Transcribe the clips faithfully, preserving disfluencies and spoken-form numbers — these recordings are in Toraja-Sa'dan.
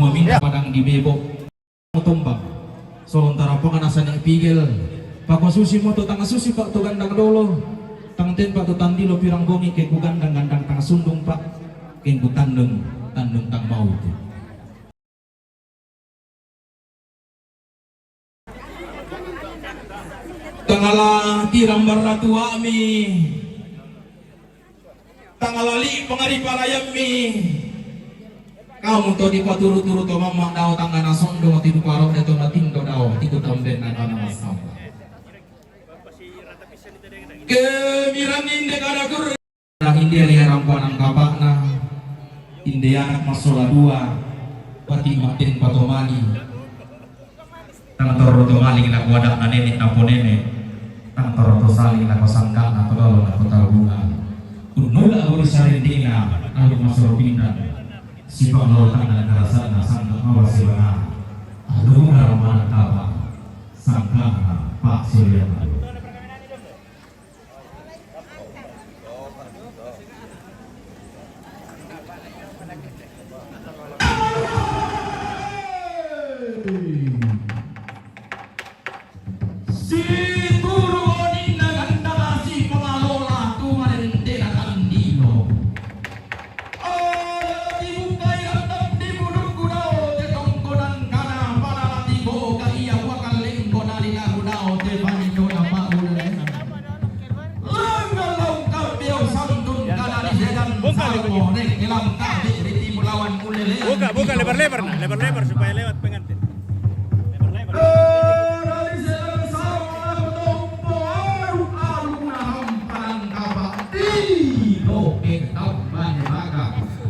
Maminta padang di bebo. Tombang. Solontara pongan asa ne pigel. Pakuasusi mo to tangasusi pa to gandang dolo. Tangten pa to tandilo pirang bongi ke ku gandang-gandang tangasundung pa. Ken ku tandung, tandung tangmautu. Tangala tirang baratuami. Tangala li pangari parayammi. Kamu to dipaturu-turu to mamma dao tangana sondo tidu paro de to natindo dao tiku tamben na kana masamba. Kemiran inde kada kur. Nah, inde ri rampanang kapakna, inde anak masola dua, pati maten patomani. Tang torro to maling na kuada na nenek na ponene. Tang torro to saling na pasangkana to lolo na kota bunga. Kunula buru sarindina, alu masoro pindan. Sipang lolo tang na karasana sangka mawa sibana. Alu na rampanang kapakna, sangkana pak silian. Situru oninna gandang si pangalola tu marente na tandilo. Buka, buka, lebar-lebar, nah, lebar-lebar supaya lewat pengantin. Lebar-lebar.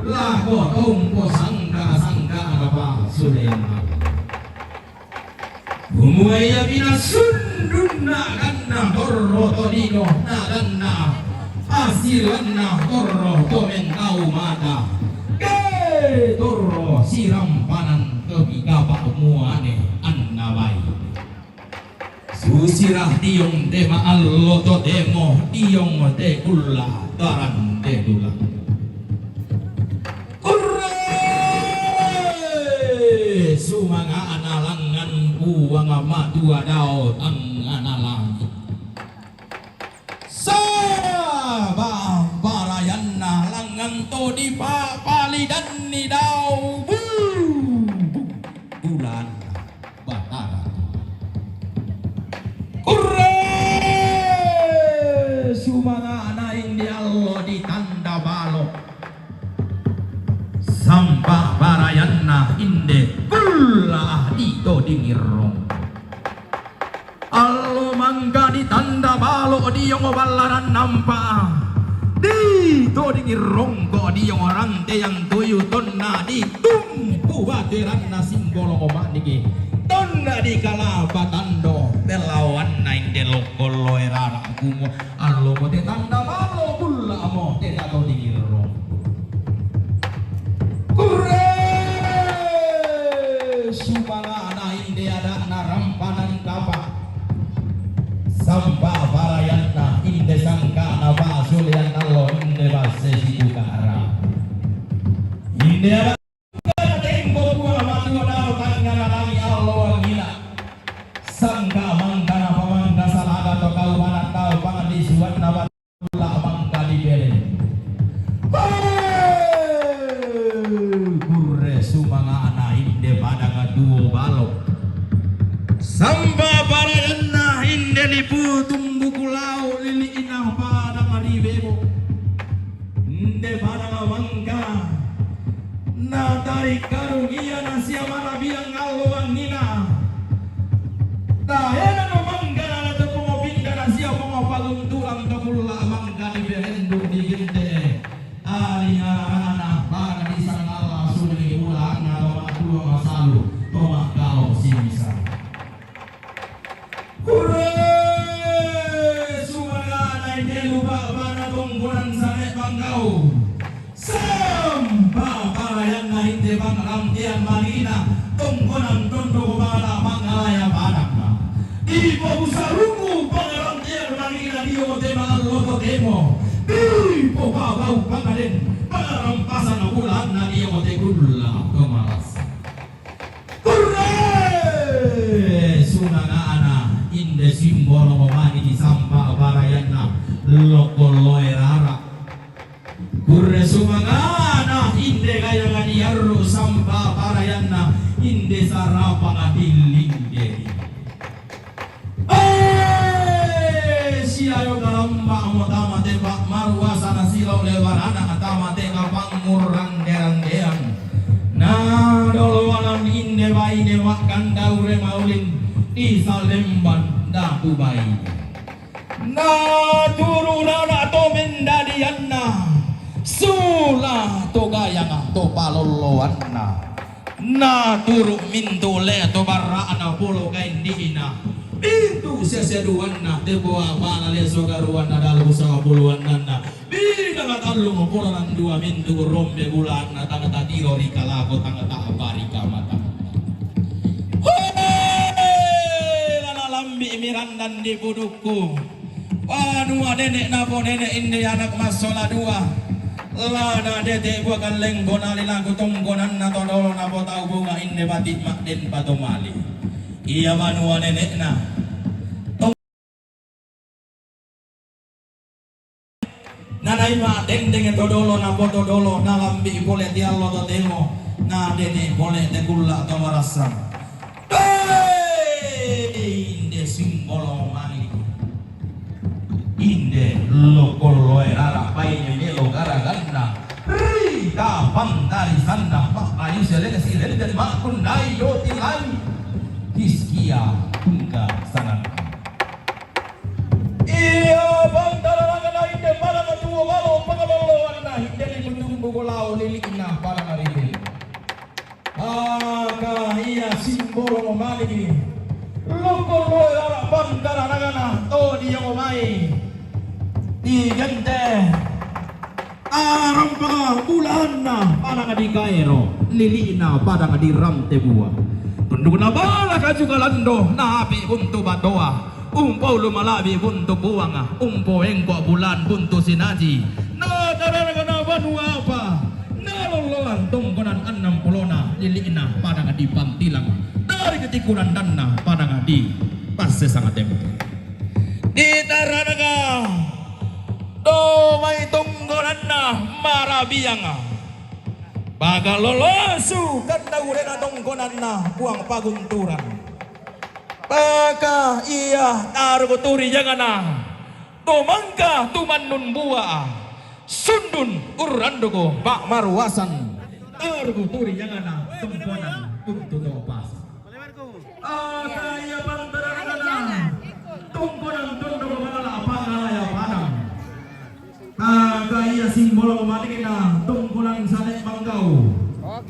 Lako tompo sangka, sangka apa sudah yang apa. Bumuaya pinasundun na ganna torro todino na ganna asilanna torro to mengkau mata. Ke torro sirampanan ke bigapa muane anna bai. Susirah diong te maallo totemo diong te kulla tarang te tulang. Kurre! Sumanga'na langngan Puang Matua dao tangngana langit. Saba barayanna langngan to dipapalidanni dao bu-, bu-, bulan. Batara. Kurre! Sumanga'na inde allo ditanda balo. Sampa barayanna inde kulla dito dingirrong. Allo mangka ditanda balo diong ballaran nampa. Dito dingirrongko diong ranteang tuyu tonna di tumpu bateranna simbolong ma'niki. Tonna di kalapa tando pelawanna inde lokkollo erara kumo allo mo te tanda balo bulla mo te tato dingirro. Kurre! Sumanga'na inde ada'na rampanan kapa. Sampa parayanna inde sangka'na pasulian allo inde basse situkara. Inde ada Tengko Puang Matua dao tangngana langi allo wangina. Sangka mangkana pamangka salada to kau manang dao pangdisuanna batulla mangka dibere. Kurre sumanga'na inde padang tuo balo. Sampa parayanna inde lipu tumbuku lao lili'na padang ri bebo. Inde padang mangka. Natarikarung ia nasia marabiang allo wangina. Taena no mangka nala tepung pinda nasia pung paguntulang kapulla mangka diberendu digente. Ari arana pada disangala suli ulana to matua masalu to makkalo simisa. Kurre sumanga'na inde lupa bana tongkonan sane panggau. Sampa parayanna inde pangrantean malina tongkonan tondok bala mangalaya padang. Ipo busarungu pangrantean malina dio te maallo totemo. Ipo babau pangaden pangarampasan bulanna dio te kulla kemarasa. Sumanga'na inde simbolo mani disampa parayanna lokko loe rara. Kurre sumanga'na inde gayanga diarru sampa parayanna inde sarapang atillinggeri. Eh, siayo kalamba'mo tama te pa'maruasana silo lebarana tama te kapang murrangge-ranggeang. Na doloanan inde baine makkanda ure maulin di Salemban datu baine. Na turu rara to mendadianna, sula to gayanga to palolloanna. Na turu mintu le to barra'na polo kaindi'na. Mintu sese duanna te boa bala le sogaruanna dalu sawa puluannanna. Bidang tallung polo nandua mintu rombe bulanna tang tatiro ri kalako tang ta'ba ri kamata. Hoe! Lana lambi mirandan di pudukku. Banua nene' napo nene' inde anak massola dua. Lana dete bua kalleng bonali laku tongkonanna todolo napo tau bunga inde bati' madden patomali. Iya banua nene'na. Nanai ma'dendeng todolo napo todolo, nalambi' pole tiallo totemo, nadene' pole tekulla to marassa. Doi! Inde simbolo mani. Inde lokko loe rara baine melo garaganna. Rita pantarisanna ma'ayu seleng silen den ma'kunnai yoti lai. Hizkia tungga sananna. Iya, pantarana inde pada matuo balo pangaloloanna inde ri kutumbu golao lili'na pada maride. Maka iya simbolo mani. Lokko loe rara pantaranagana to diamo mai. Digente. Arampaka bulaanna padang di Kaero, lili'na padang di Rantebua. Tundukna bala kaju kalando, naapi buntu batoa, umpaulu malabi buntu buanga, umpoengko bulaan buntu sinaji. Na tararagana banua apa? Nalolloan tongkonan annang pulona, lili'na padang di Pantilang. Dari ketiku randanna padang di Passesang Tempe. Di taranaga Domai tongkonanna marabianga. Paka lolosu kandaurena tongkonanna Puang Pagunturan. Paka iya taruku turi jangana. Tomangka tumannun bua. Sundun urranduku pa'maruasan. Taruku turi jangana tongkonan tuntu topas. Aka iya pantaranagana tongkonan tondok malala pangalaya padang. Aka iya simbolo manikna tongkonan sane manggau.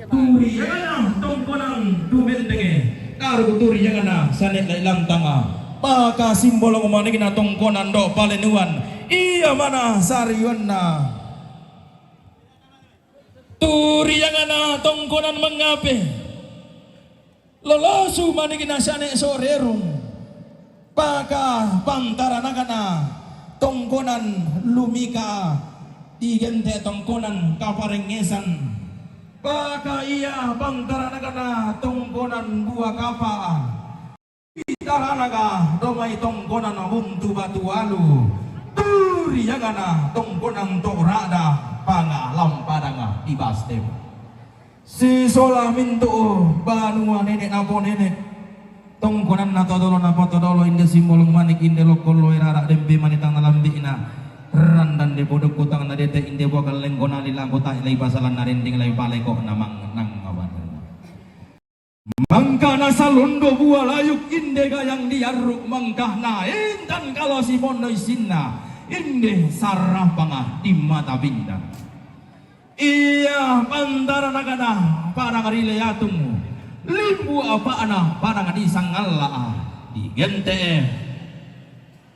Turi jangana tongkonan tumendenge. Karu turi jangana sane lai lantanga. Paka simbolo manikna tongkonan do palenuan. Iya mana sariwanna. Turi jangana tongkonan mangape. Lolosu manikna sane sorerung. Paka pantaranagana tongkonan lumika digente tongkonan kaparengngesan. Paka iya pantaranagana tongkonan bua kapa. Pitaranaga domai tongkonan buntu batu alu. Turi jangana tongkonan to rada panga lampadanga di Bastem. Sisola mintu banua nene' napo nene'. Tongkonanna todolo napo todolo inde simbolong manik inde lokko loe rara dempe manitang nalambi'na. Randan de podokku tang nadete inde bua kallengko nali langko ta'i lai pasalanna rending lai paleko namang nang mabanna. Mangka nasalondo bua layuk inde gayang diarru mangka naentan kalo simonno isinna inde sarrapanga di mata bintang. Iya pantaranagana padang ri Leatung, limbu apa'na padang di Sangalla'a, digente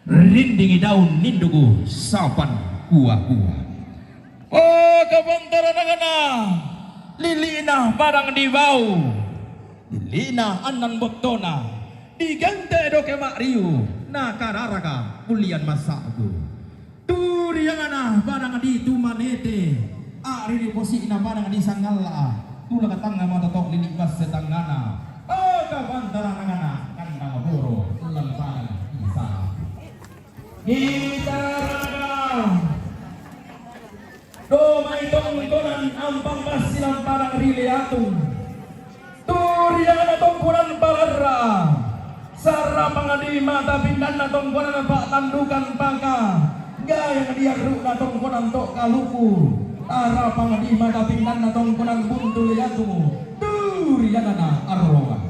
rindingi daun ninduku sapan kua-kua. Oh, kapantaranagana lili'na padang di Bau, lili'na annan bottona, digente doke ma'riu, nakararaka mulian masa'bu. Turiangana padang di Tumanete, a'riri posi'na padang di Sangalla'a, tulaka tangnga matoto lili' basse tangngana, aga pantaranangana kandang boro Kita rada. Domai tongkonan ampang basi lamparang ri Liatung. Turi dangana tongkonan Palarra. Sarapang di mata pindanna tongkonan Pa'tandukan Paka. Gayang di arru'na tongkonan To' Kaluku. Tarapang di mata pindanna tongkonan Buntu Liatung. Turi dangana Arroga.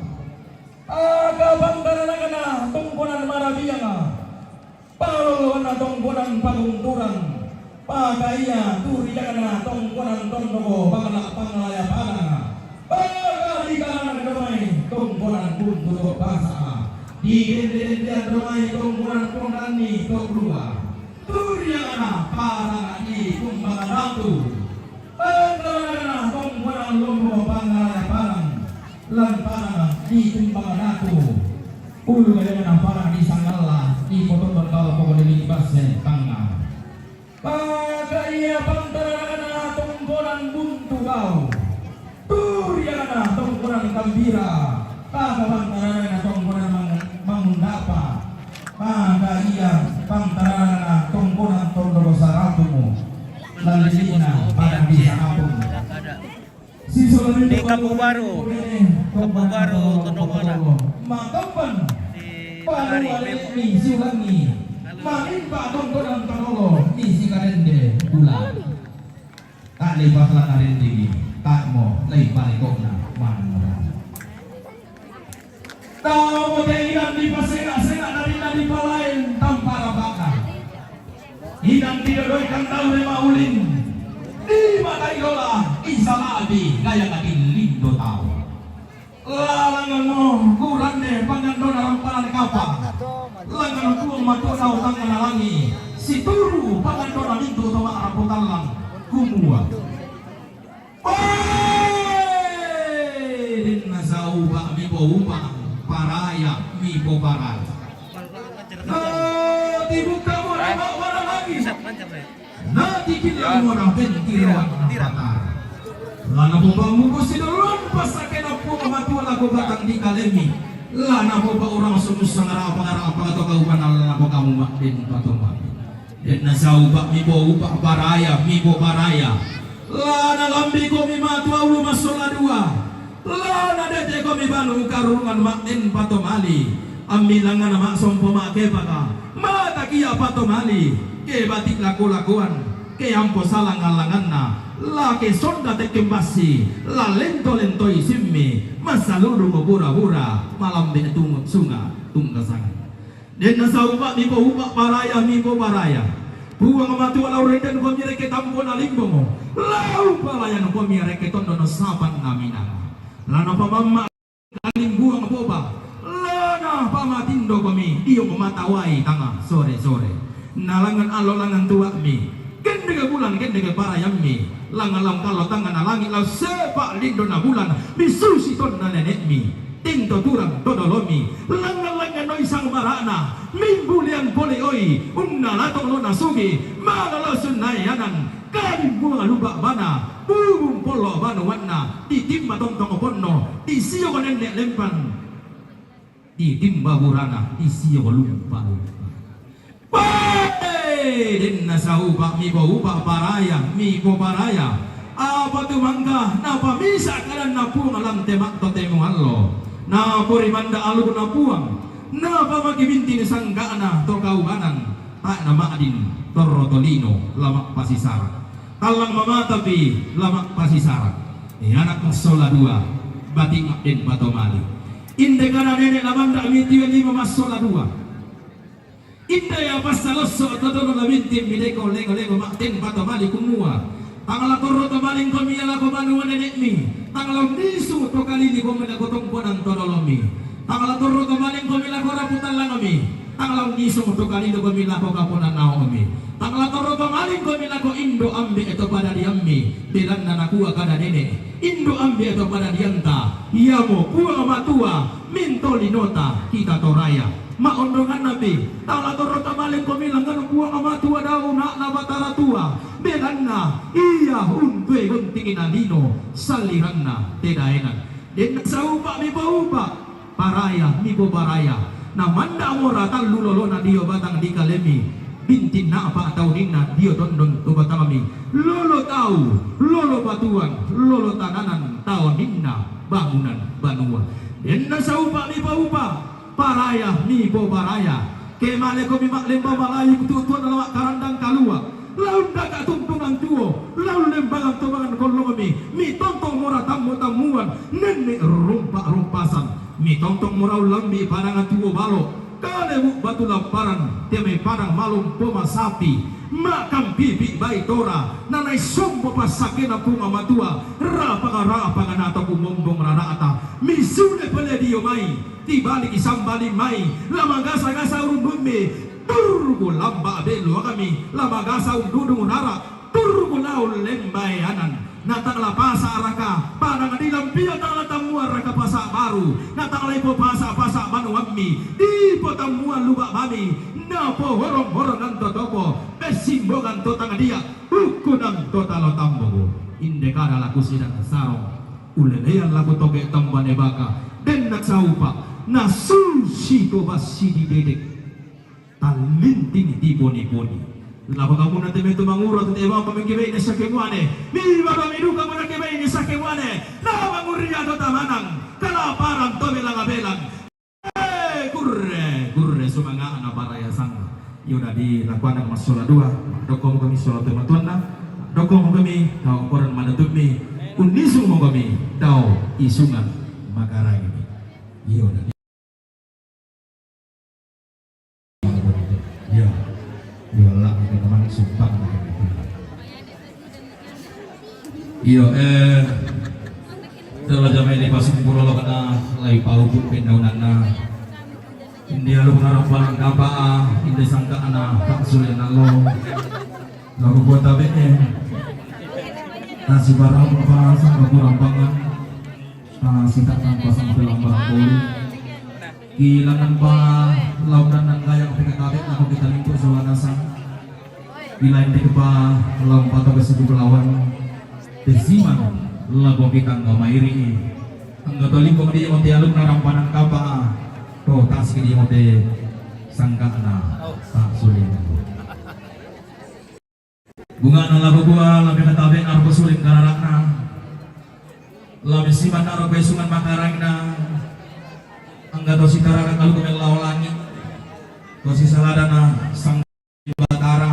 Aga pantaranakna tongkonan Marabianga. Paloloanna tongkonan Pagunturan, Pakaia, turi dangana tongkonan Tondoko, Pangala-, Pangalaya Padang, Paka di kanana domai tongkonan Buntu To' Pasa, di dende-dendean domai tongkonan Pondanni To' Lua, turi dangana Padang di Tumbangan Datu. Pantaranakna tongkonan Lombo Pangalaya Padang, lan Padang di Tumbangan Datu. Ulu gayana Padang di Sangalla, di Potondon Bala Poko Deli Basse Tangnga. Pakaia pantaranakna tongkonan Buntu Bau. Turi dangana tongkonan Gambira. Paka pantaranakna tongkonan Mang-, Mangundapa. Pakaia pantaranakna tongkonan Tondoko Saratumu. Lan lili'na Padang di Saratumu. Di Kampung Baru, Kampung Baru, Tondok Muara. Di Nagari, Bebo. Siulangi. Manimpa tongkonan Tondolo, misi kadende bulan. Ta' lepas lanna rendigi, ta'mo lepas lekokna manura. Tau mo te inang dipasena-sena, narinna dipalaen tampa rabaka. Inang didodoi kandaure maulin, dimatai lola, isalabi gaya katillindo tau. Lalanganno kurande pangandona rampanan kapa. Langan Puang Matua tau tangngana langi, situru pangandona mintu to ma'rapu tallang, kumua. Wee! Denna saupa' mipo upa', paraya mipo paraya. Na tibukka mora ma'bara langi. Na tikilla mora pentirawanna Batara. La napopammuko sidoloan passakkena Puang Matua lako batang di kalemi. La napopa'urang sumussang rapa-rapa to kaubanna la napokamu ma'den patomami. Denna saupa' mipo upa' paraya mipo paraya. La nalambikomi matua ulu massola dua. La nadetekomi banu karurungan ma'den patomali. Ambilangngana ma'sompo ma'kepaka. Matakia patomali. Ke bati' lako-lakoan. Ke ampo salang-alanganna. La ke sonda tekkeng bassi. La lento-lentoi simmi. Massaludungo bura-bura. Malambe tungo sunga tunggasangan. Denna saupa' mipo upa' paraya mipo paraya. Puang Matua la urenden komi rekke tambona limbongo. La upalayan komi rekke tondono sapanna minanga. La napamamma kalimbuang boba. La napamatindo komi dio matawai tanga sore-sore. Nalangan allo langan tua'mi. Kendege bulan kendege parayammi. Langan lau kallo tangana langi' lau sepa' lindona bulan. Misusi tonna nene'mi. Tinto turang to dolomi, langngan-langngan noi sang mara'na, mimbulian pole oi, unnala tonglo nasugi, malolo sunnae anang, kalimbuang luba' bana, bubung pollo banuanna, ditimma tontong ponno, disioko nenne' lempang, ditimma burana, disioko lumpa-lumpa. Wee! Denna saupa' mipo upa' paraya, mipo paraya. Apa tu mangka napamisa' kadanna Puang lan te ma'to te muallo. Napori manda' alukna Puang. Napamaki bintin sangga'na to kaubanan. Ta' nama'din torro tolino la ma'pasisara'. Tallang mamatapi la ma'pasisara'. E ana' massola dua, bati' ma'den patomali. Inde kana nene' la manda' mitiwe lima massola dua. Inde iya passalosso' totolo la bintin mi deko lengo-lengo ma'den patomali kumua. Tang la torro tomalingkomi lako banua nene'mi. Tang la unnisung to kalilikomi lako tongkonan to dolomi. Tang la torro tomalingkomi lako rapu tallangomi. Tang la unnisung to kalilikomi lako kaponanaomi. Tang la torro tomalingkomi lako indo' ambe' to padadiammi. Belanna nakua kada nene', indo' ambe' to padadianta. Iamo Puang Matua mintolinota kita toraya. Ma'onrongannapi, tang la torro tamalingkomi langngan Puang Matua dao ana'na Batara Tua, belanna ia untu e gontingi na lino salliranna te daenan. Denna saupa' mipo upa', paraya mipo paraya. Na manda' mora tallu lolona dio batang di kalemi, Bintinna apa tau ninna dio tondon tu batangmi, lolo tau, lolo batuan, lolo tananan tau ninna bangunan banua. Denna saupa mipaupa, paraya mipoparaya. Ke malekomi ma'lemba malayu tu tuan lama karandang kalua. Laundaka tuntungan tuo, laun lembangan tobangan kollongmi, mitontong mora tammu-tammuan, nenne rumpa-rumpasan, mitontong mora ullambi padangan tuo balo. Kalebu batu lamparan, te mai padang malum poma sapi, makampipi bai tora, nanai sombo pasakena Puang Matua, rapanga-rapanga natoku mombong rarata, misune pele dio mai, tibaliki sambali mai, lamagasa-gasa urundummi, turgu lamba beluangmi, lamagasa undudung rara, turgu lau lembaeanan. Natang la pasa raka, padang di lampia tang la tammua raka pasa baru, natang la ipo pasa-pasa banuammi, di ipo tammua luba bami, napo horong-horongan to topo, pesimbongan to tang dia, ukkunan to talo tambogo. Inde kada laku sidang sarong, ulelean laku toge tambane baka, denna saupa, na susi ko basi di dedek. Tallinting tiponi-poni. Lako kamuna te metu mangura tu te bapa mengkebei ne sake muane. Mi bapa mi duka muna kebei ne sake muane. Na manguria do tamanang. Kalaparan to belang-belang. Eh, gurre, gurre sumanga'na baraya sanga. Iyo dadi lakuanna massola dua. Dokko mo kami sola te matuanna. Dokko mo kami tau koran manutupmi. Unnisung mo kami tau isungan makaraini. Iyo dadi. Iyo. Iyo, Allah, kita kemarin sumpah. Iyo, eh, telah jamai di pasung pulo lo kana lai paupu pendaunanna. India lu kana rampalan kapa, india sangka'na, tak sulit nalo. Lalu buat tabe, eh. Nasi barang apa, sangka kurang pangan. Tana sita tanpa sampai lambang poli. Kilangan pa lawan dan gaya P K K B, nako kita lingkup sola nasang. Kilain dek pa lawan pata besi belawan. Desiman labo kita nggak mairi. Angga to lingkup dia mati alumna rampanan kapa. To tas ke dia mati sangka'na. Tak sulit. Bungana labo bua, labo katabe narko suling karara'na. Labo siman narko isungan makaraina. Angga to sitarara kalu kemel lao langi. To sisaladana sang Batara.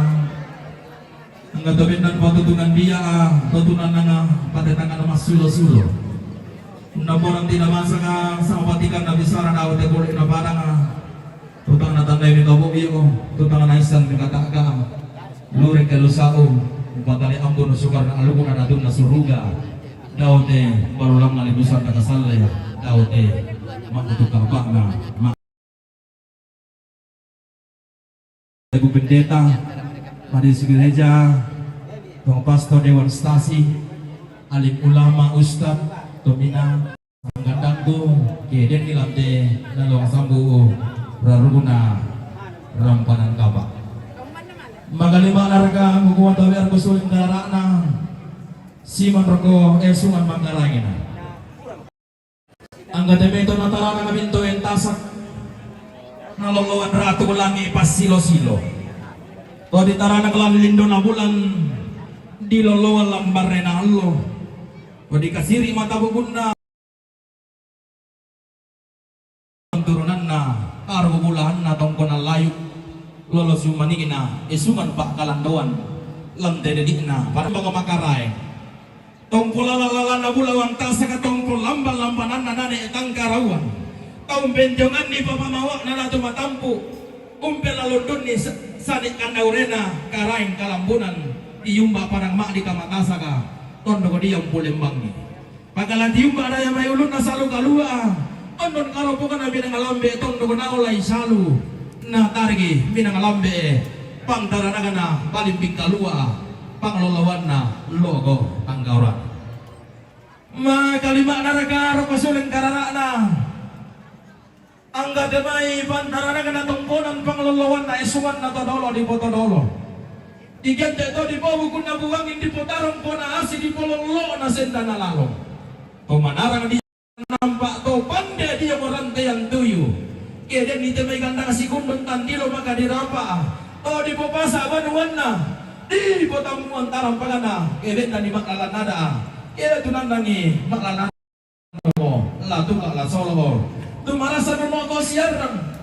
Angga to bendan patutungan dia, to tunanana, patetangan masulo-sulo. Naporang tidak masak, sama patikan na bisara na te boleh na padanga. Tutang na tandai mika bobi ko, tutang na isang mika taka. Lurek kalu sa'u, patali ampun sukar na alukuna na tunna suruga. Daute barulang na libusan taka salle. Daute makutu kapakna. Ma-, Ibu Pendeta, Majelis Gereja, Tuang Pastor, Dewan Stasi, alim ulama, ustad, tomina. Gandangku, keden ilante, nalong sambu, raruna, rampanan kapa. Magalima naraka, ngukuan tawer kusuling darana. Siman roko, eh, suman manggalangina. Angga temeto natarana kabinto entasak. Naloloan ratu langi pasilo-silo. To ditarana kelan lindo na bulan, diloloan lambarena allo. To dikasiri mata bubunna. Turunanna, argo bulaanna tongkonan layuk, lolo sumaningna, isungan pakkalandoan, lante dedikna, pada maka makarae. Tongko lala-lalanna bulawan tasaka tongko lamban-lambananna nane tangkarauan. Tau benjonganni papamawakna latu matampu, umpe lalundunni sa-, sani kandaurena karaeng kalambunan, iumba padang ma'di kamatasaka, tondoko diam pulembangi. Pagala tiumba daya mai ulunna salu kalua. Ondon kalopokan na binang lambe tondok naolai salu. Na tarigi binang lambe pangtaranagana balimbing kalua. Panglolowanna logo tanggauran. Ma kalima naraka roko suling karara'na. Angga te mai pantaranakna tongkonan panglolowanna esuanna to dolo di poto dolo. Digente to di bobu kunna buangin di potarong pona asi di pololona sendana lalong. To manarang di nampak to pande dia merantean tuyu. Keden ni te mai gandang sikundun tandilo maka dirapa. To dipopasa banuanna, dipotammuan tarampagana, kebe'nani ma'lalan nada'a, ketunannangi ma'lalan nada'a, la tuka la solo'o. Tumarasa nonoko siarrang,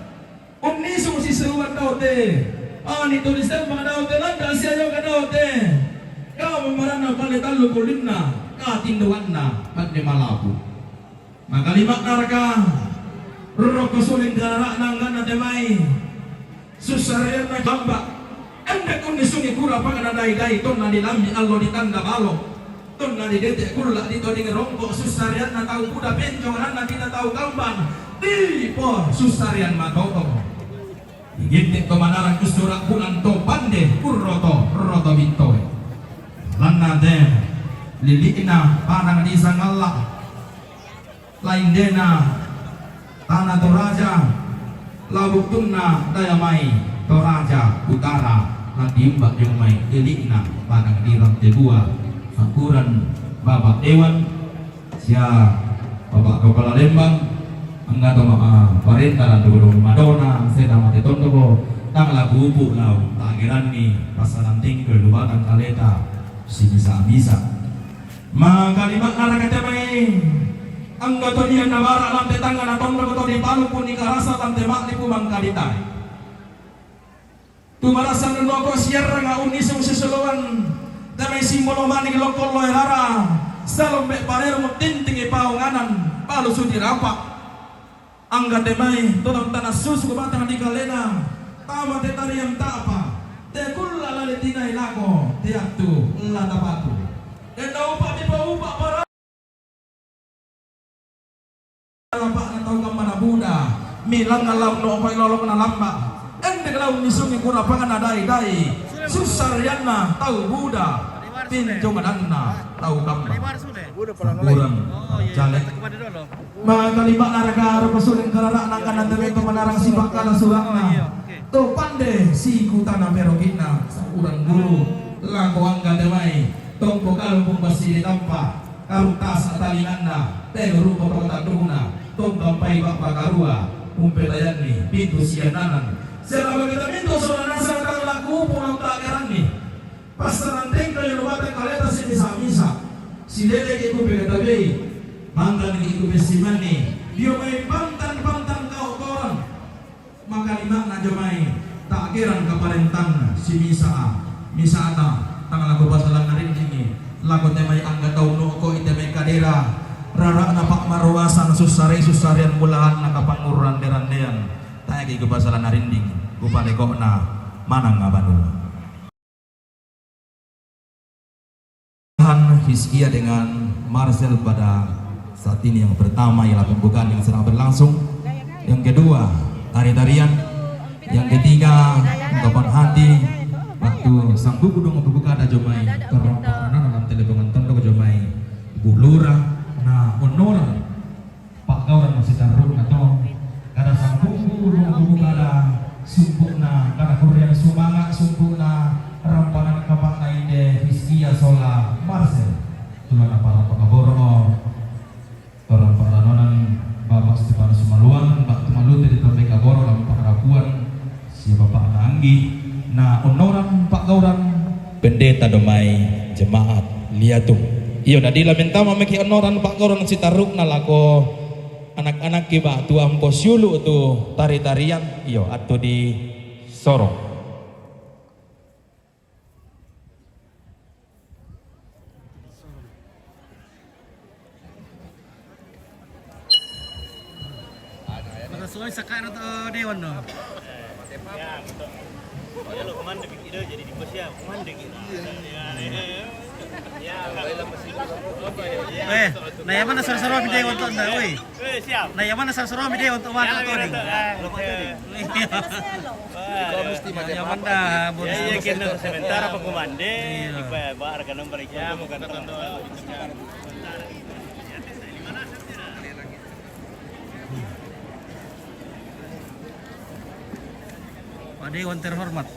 unnisung siseluan daote, ani to disembang daote, landa siayoga daote, kau mamaranna pale tallu kulinna, katindoanna, madde malapu. Makalima'na raka, roko suling garara'na angganna te mai. Sussarianna kamba. Ende kunni sungi kura pagana dai-dai, tonna dilambi allo ditanda balo. Tonna didete kulla ditoding rongko, sussarianna tau buda penjongananna kita tau kambang. Dipo sussarian matoto. Digitte to manarang ussura bulan to pande, urroto, roto bintoe. Lanna te, lili'na panang disangalla. Laindena Tana Toraja, la buttunna daya mai Toraja Utara, la tiumba jong mai eli'na Padang Dirang Tebua, angkuran Bapak Dewan, sia Bapak Kepala Lembang, angga to ma-, ah, parenta dan dogo-dogo madona, sena mate tondoko, tang la kupu lau, tageranni, passalan tingke lubatang kaleta, simisa-misa. Makalima'na raka te mai, angga to dianna bara lante tangngana tondoko to dipalumpu nikarasa lante ma'lipu mangkalitai. Tumarasa nonoko siarranga unnisung sisoloan, te mai simbolo manik lokko loe rara, salombe parero mutintingi paonganan, palu sudirapa. Angga te mai, todong tana susu batang di kalena, tama te tarian tapa, te kulla lale tinai lako, te attu, la tapatu. Enda upa mi paupa para-, lapa'na tau kammana buda, milanga lau no koi lolokna lamba. Ende lau nisungi kura pangana dai-dai, sussarianna tau buda, pinjongananna tau kamba. Kurang, caleg. Makalima'na raka ro pasuling karara'na angkanna te mai to manarang sipakkala sura'na. To pande sikutana perogi'na, saurang guru, lako angga te mai, tongko kalumpung bassi ditampa, karung tasa talinganna, te guru kota tandukna, tongkampai bak pakarua, umpetayanni, pintu siananan. Selama kita pintu soranasa tang laku pulang tak keranni. Passalan tengka ri lubatang kaleta simisa-misa. Sileleki kupekatabei. Mantanki kupessimani. Dio mai pantan-pantan kau torang. Makalima'na jomai. Ta'gerang kaparentangna simisa. Misata. Tang lako pasalang arindingi. Lako te mai angga tau noko ite mai kadera. Rara'na pa'maruasang sussare-, sussarian bulahanna kapangurran derandean. Taeki kupasalang arinding. Kupaleko'na manang abanua. Hizkia dengan Marcel pada saat ini yang pertama ialah pembukaan yang sedang berlangsung. Yang kedua, tari-tarian. Yang ketiga, ungkapan hati. Waktu sang buku dong buku kada jomai. Terlompak anak dalam telepongan tondok jomai. Bu Lurah, nah, honor. Pa'gauran masitarru'na to. Kada sambungku, rungku kada sumpu'na, kada kurriang sumanga' sumpu'na, rampanan kapa'na inde Hizkia sola Marcel. Tulana para pakaboro, para paranonan Bapak Stefanus Maluang, Mbak Tumalute di Tombe Kaboro, lampa karapuan, Sia bapa'na Anggi, na onnorang pa'gauran. Pendeta domai jemaat Liatung. Iyo, na dila mentama meki onnorang pa'gauran sitarru'na lako anak-anakki batu ampo siulu' tu tari-tarian. Iyo, attu di sorong. Maka suami sakara to dewan no. Ya, betul. Ya, lo kemana bikin ide jadi di bos ya? Kemana gitu? Ya, ya, ya. Ya, kalau masih. Eh, na iya mana saro-saro mi dewan to nda, oi. Eh, siap. Na iya mana saro-saro mi dewan to mana to ni? Lo kemana tadi? Iya. Wah, nyaman dah, ya, iya, kena sementara apa komande? Iya. Ipa, ba, harga nomor iki, bukan. Pak Dewan terhormat.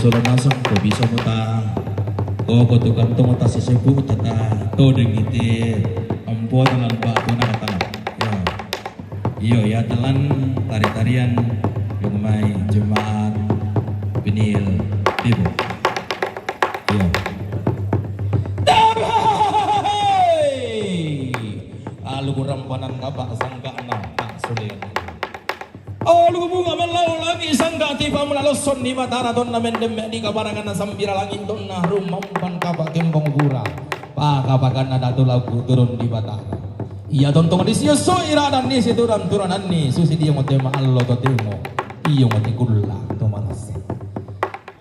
Sola nasang ko bisa mo ta, ko ko tukang tong ta sesepu ta ta toding ite ampo talan ba ko na katalan. Iyo. Iyo, ya talan tari-tarian yung may jemaat pinil tibo. Iyo. Alu kurang panan kapa sangka na tak sulian. Alu bunga melau lagi sangka tiba mula loson di mata raton na mendem di kabarangan na sambira langit don na rumampan kapa kembong gura. Paka-paka na datu lagu turun di mata. Iya tontong di sio so ira dan ni si turan turan ni susi dia mo tema allo to temo. Iyo mo tikulla to manasa.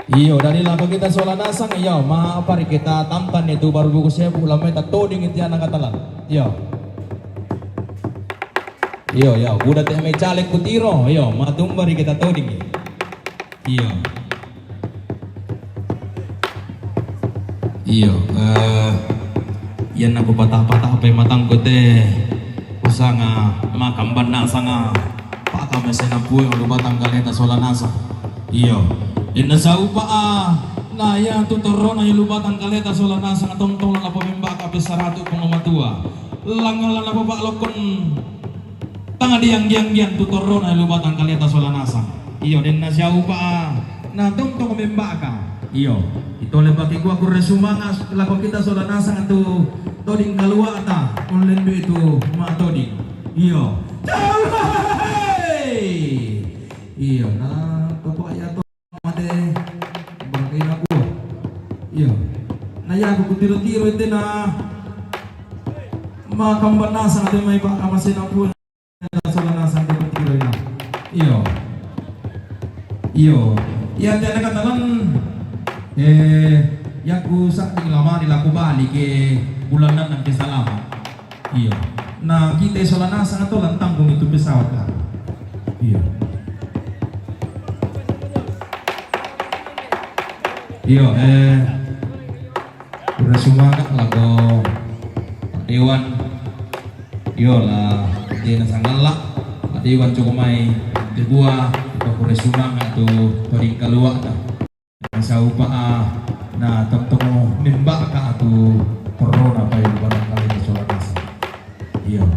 Iyo, dari lako kita sola nasang, iyo, ma apa ri kita tamtan itu baru buku sebu lama kita toding itu anak katalan. Iyo. Iyo, iyo, udah teh me caleg kutiro, iyo, ma tumba ri kita toding. Iyo. Iyo, eh, iya na ku patah-patah pe matang ku te usanga makamban nasanga paka mesena pue ulu batang kaleta sola nasang. Iyo. Inna saupa a na iya tu torona ilu batang kaleta sola nasang tontong la pememba ka pesaratu pengomatua. Langala na bapak lokon tanga diang-diang-diang tu torona ilu batang kaleta sola nasang. Iyo, den na siaupa a na tontong membaka. Iyo. Ito le baki gua kure sumanga lako kita sola nasang tu toding kaluata. Ulen du itu ma toding. Iyo. Iyo, na toko ya to mate bangkai na gua. Iyo. Na ya ku tiro-tiro itu na makamban nasang te mai baka masena pue. Sola nasang ko tiro ina. Iyo. Iyo. Iya te na katalan, eh, yaku sa di lamani laku bali ke bulanan nang ke salama. Iyo. Na kita sola nasang to lantang kong itu pesawat lah. Iyo. Iyo, eh, Kure sumanga lako Dewan. Iyo la, dena sangalla Dewan cuko mai tebua, ko kure sumanga tu toding kaluata. Saupa a na tontong membaka tu torona pai barangkali sola nasang. Iyo.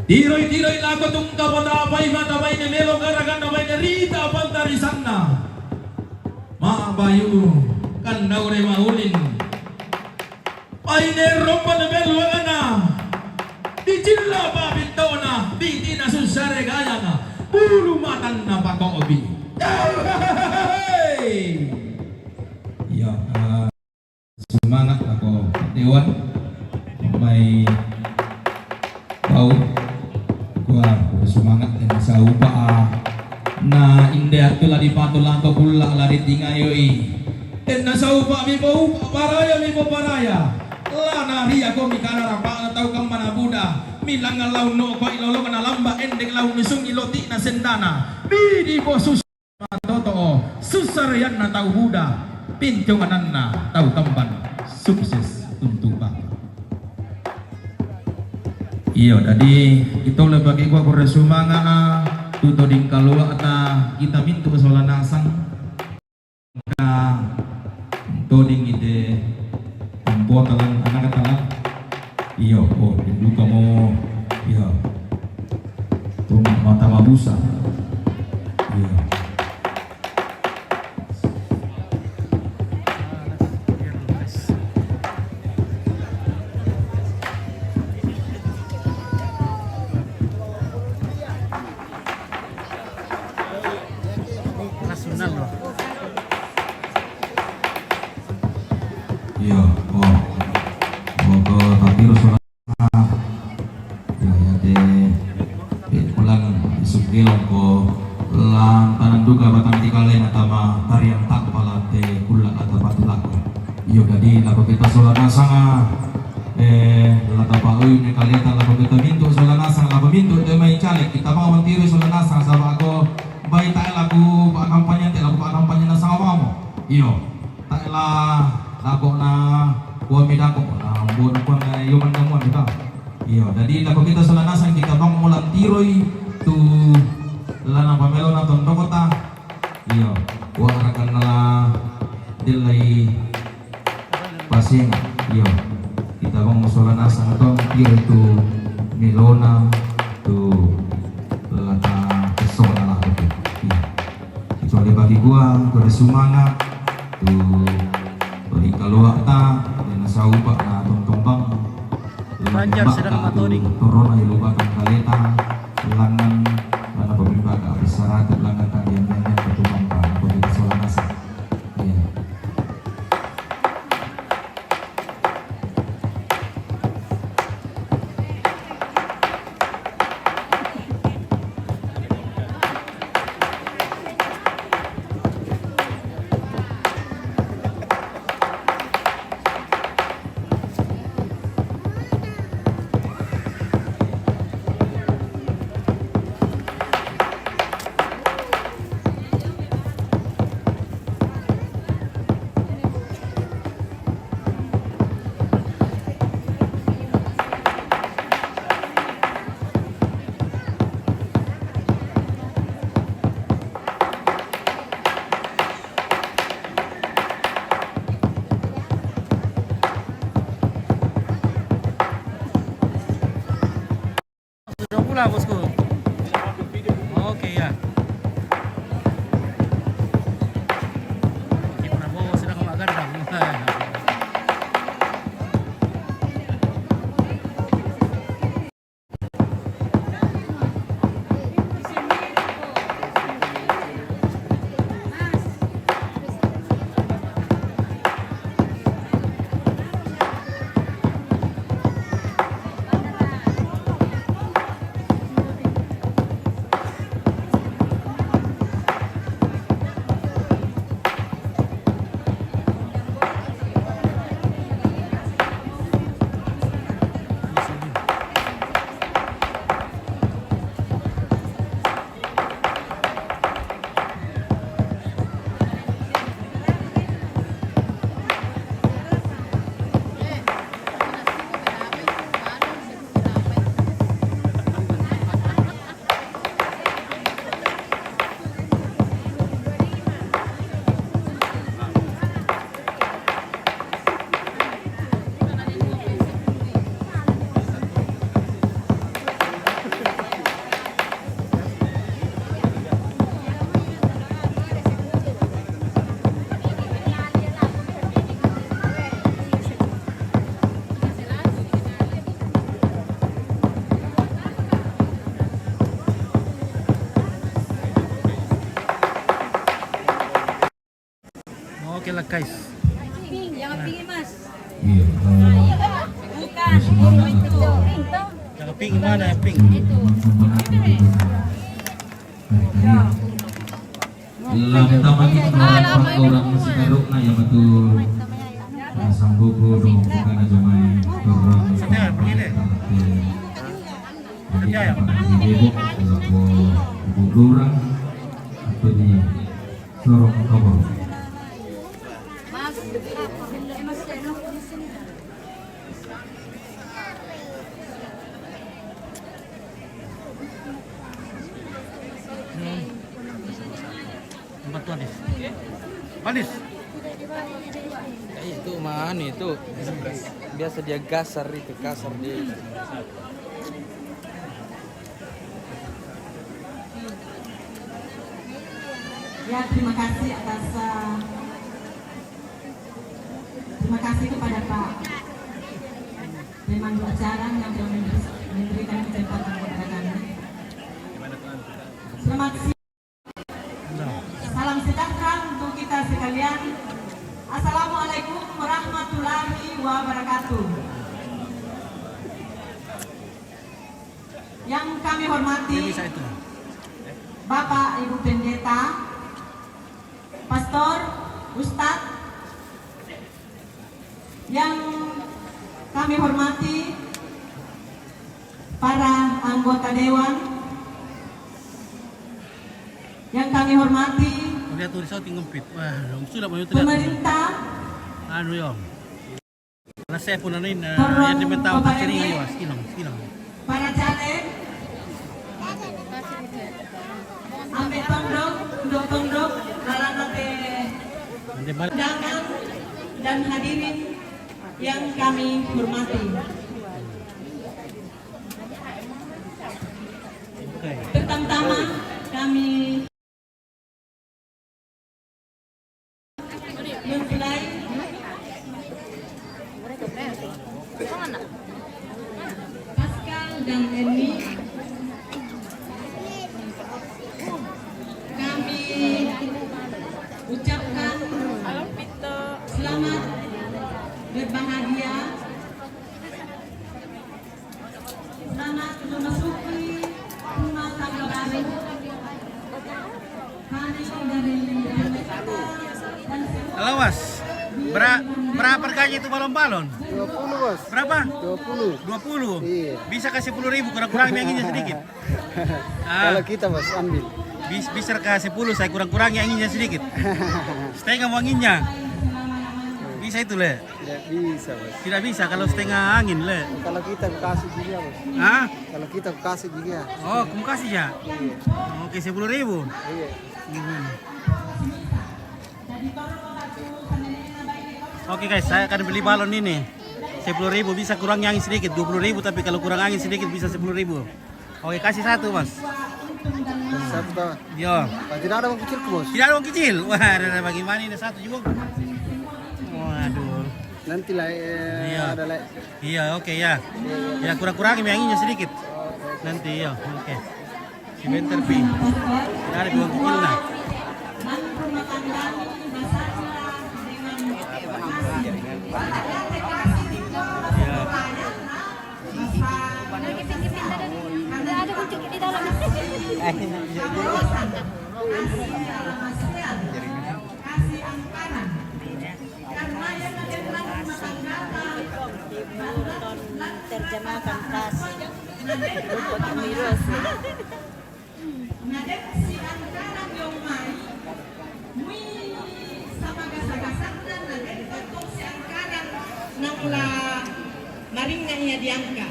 Tiroi-tiroi lako tungka pata pai mata pai ne melo garagan pai ne rita pantarisanna. Ma bayu kan daure maulin. Paine rompa na bello ana. Dicilla pa pittona, bitina sussare gayana. Bulu matanna pakobi. Iya, eh, semangat lako Dewan. Mai bau. Gua semangat dan saupa. Na inde atu la dipatu lako pulla la ditingayoi. Tenna saupa mi bau paraya mi bau paraya. La naria ko mi kana rapa tau kammana buda. Mi langa lau no ko ilolo kana lamba endeng lau misung iloti na sendana. Bidi bosus matoto susareanna tau buda. Pintu ananna tau kamban sukses untuk Bapak. Iyo, jadi kita lebih bagi gua kure sumanga tu toding kaluata kita mintu sola nasang. Ka toding ite ampo talan anak talan. Iyo, oh, duka mo. Iyo. Tuma mata mabusa. Iyo. Nasional loh. Iya, oh. Moko tapi Rasulullah. Ya, ya, te, te pulang isuk gelong ko lantanan duka batang tikalena tama tarian tak pala te kulla kata patulako. Iyo, jadi lako kita sola nasanga, eh, lata pa uyu ne kaleta lako kita mintu sola nasanga lako mintu te mai caleg kita mau mantiri sola nasanga sabako bai tae lako pa kampanye te lako pa kampanye nasanga wamo. Iyo, tae la lako na kuami dako na bon kuan na yoman namuan kita. Iyo, jadi lako kita sola nasang kita bang mulan tiroi tu lana pamelo na tondokota. Iyo, wa rakan nala dellai paseng. Iyo, kita bang masola nasang tong piro tu milona tu lata pesona lah tu. Iyo. Kecuali bagi gua, gua ada sumanga tu bagi keluarga, dan saupa na tong tong bang. Banjar sedang matoding. Turun ayo lupa kan kaleta, langan, langan pemerintah ke apa syarat, langan tadi yang yang ketumpang, apa kita soal nasa. Iya. Sudah pula, bosku. Oke, ya. Oke, Prabowo sedang mak gandang. Oke lah, guys. Yang pink, Mas. Iya, eh, bukan, yang pink itu. Yang pink mana, yang pink? Itu. Lam tamani orang, orang Sikaruk na ya betul. Nah, sambuku dong, bukan aja main. Orang. Setia, begini. Jadi, apa di Depok, kalau mau ibu orang, atau di Sorong Kabau. Hmm. Tempat tu habis. Manis. Kayak itu mah anu itu. Biasa dia gasar itu, kasar dia itu. Ya, terima kasih atas, eh, terima kasih kepada Pak pemandu acara yang telah memberi-, memberikan kesempatan kepada kami. Selamat siang. Salam sejahtera untuk kita sekalian. Assalamualaikum warahmatullahi wabarakatuh. Yang kami hormati Bapak Ibu Pendeta, Pastor, Ustadz, yang kami hormati para anggota dewan, yang kami hormati Lihat tuh, di sana tinggi empit. Wah, sudah mau itu lihat. Pemerintah. Anu, yo. Rasa pun anu ini, eh, yang diminta apa kering ayo, silang, silang. Para caleg, ambil tondok, tondok, tondok. Undangan dan hadirin yang kami hormati. Pertama-tama, kami mempelai Pascal dan Eni, kami ucapkan selamat berbahagia. Selamat memasuki rumah tangga baru. Kami dari P M P K dan semua. Halo, Bos. Bera-, berapa harganya itu balon-balon? Dua puluh, Bos. Berapa? Dua puluh. Dua puluh? Iya. Bisa kasih sepuluh ribu, kurang-kurang anginnya sedikit. Ah. Kalau kita, Bos, ambil. Bis-, bisa kasih sepuluh, saya kurang-kurang anginnya sedikit. Setengah mau anginnya. Bisa itu, Le? Tidak bisa, Bos. Tidak bisa kalau setengah angin, Le. Kalau kita kasih juga, Bos. Hah? Kalau kita kasih juga. Oh, kamu kasih ya? Iya. Oke, sepuluh ribu. Iya. Hmm. Oke, guys, saya akan beli balon ini. Sepuluh ribu, bisa kurang angin sedikit, dua puluh ribu, tapi kalau kurang angin sedikit bisa sepuluh ribu. Oke, kasih satu, Bos. Satu, Bos. Yo. Tidak ada uang kecil, Bos. Tidak ada uang kecil. Wah, ada, ada bagaimana ini satu juga. Waduh. Nanti lah, eh, iya, ada lah. Iya, oke ya. Ya, kurang-kurangi anginnya sedikit. Nanti ya, oke. Sebentar, Pi. Ada dua kecil, nah. Iya. Ada kunci di dalam. Kasih angkaran. Karena yang ada dalam rumah tangga, terjemahkan kasih. Untuk mirus. Na den si angkaran yong mai, mui sama gasa-gasana na den totong si angkaran nang la maringa ia diangka.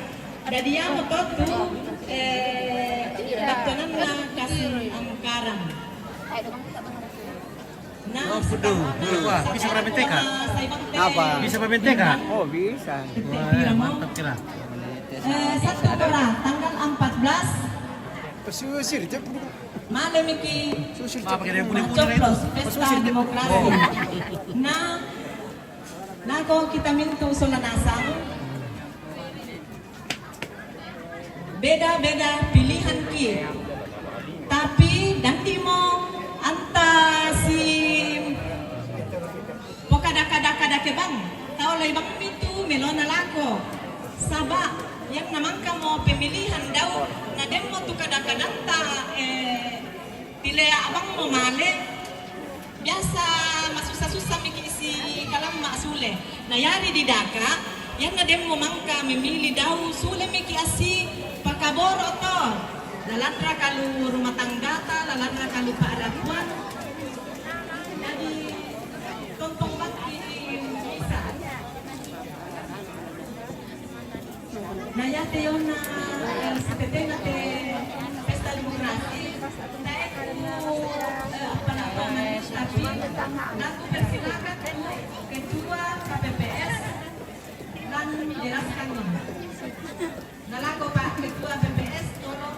Dadi amo totu, eh, batonanna kasi angkaran. Na, oh, betul. Betul, wah, bisa bermain teka. Apa? Bisa bermain teka? Oh, bisa. Wah, mantap kira. Eh, satu orang, tanggal empat belas. Pesisir, dia pun. Malam iki. Pesisir, apa, dia punya, punya itu? Coplos, pesta demokrasi. Oh. Na, na ko kita mintu sola nasang. Beda-beda pilihan ki. Tapi dandi mo anta si pokada-kada-kada ke bang. Tau lai bang mitu melona lako. Saba yang namangka mo pemilihan dau na den mo tu kada-kadanta, eh, Tilea abang mo male, biasa masusa-susa miki si kalamma sule. Na yari di daka, yanna den mo mangka memili dau sule miki asi pakaboro to. Lalanra kalu rumah tanggata, lalanra kalu paarakuan. Jadi, tontong bakti bisa. Na yate yona, eh, setetena te pesta demokrasi, na eku, eh, apa namanya, tapi aku persilakan tu ketua K P P S lan jelaskan. Na lako Pak Ketua P P S, tolong.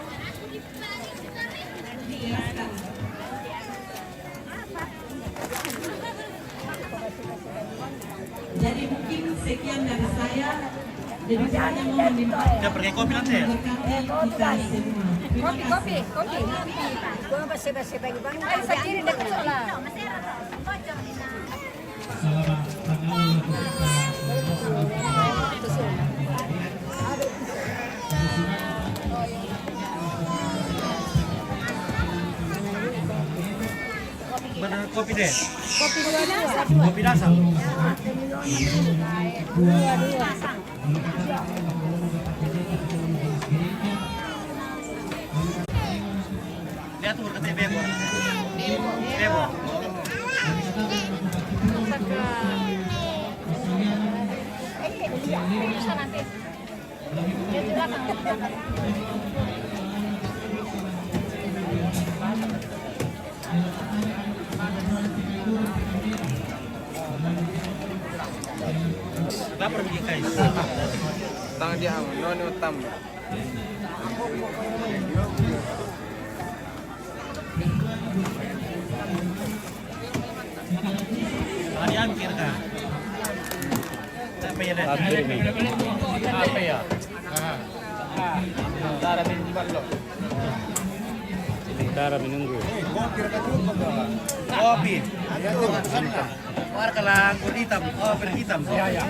Jadi mungkin sekian dari saya. Lebih kurangnya mohon dimaafkan. Kita pergi kopi nanti ya? Memberkati kita semua. Terima kasih. Kopi, kopi, kopi. Gua pasti, pasti bagi bang. Ayo, saya kiri dekat lah. Bener, kopi deh. Kopi dua dua. Kopi dasar. Dua dua. Dia tuh berkata bebo. Bebo. Tang dia, no, no, tam. Tadi angkir kah? Apa ya, Dek? Angkir ini. Apa ya? Ah. Sementara menunggu. Kopi. Warga lah, anggur hitam. Oh, anggur hitam. Ya, ya.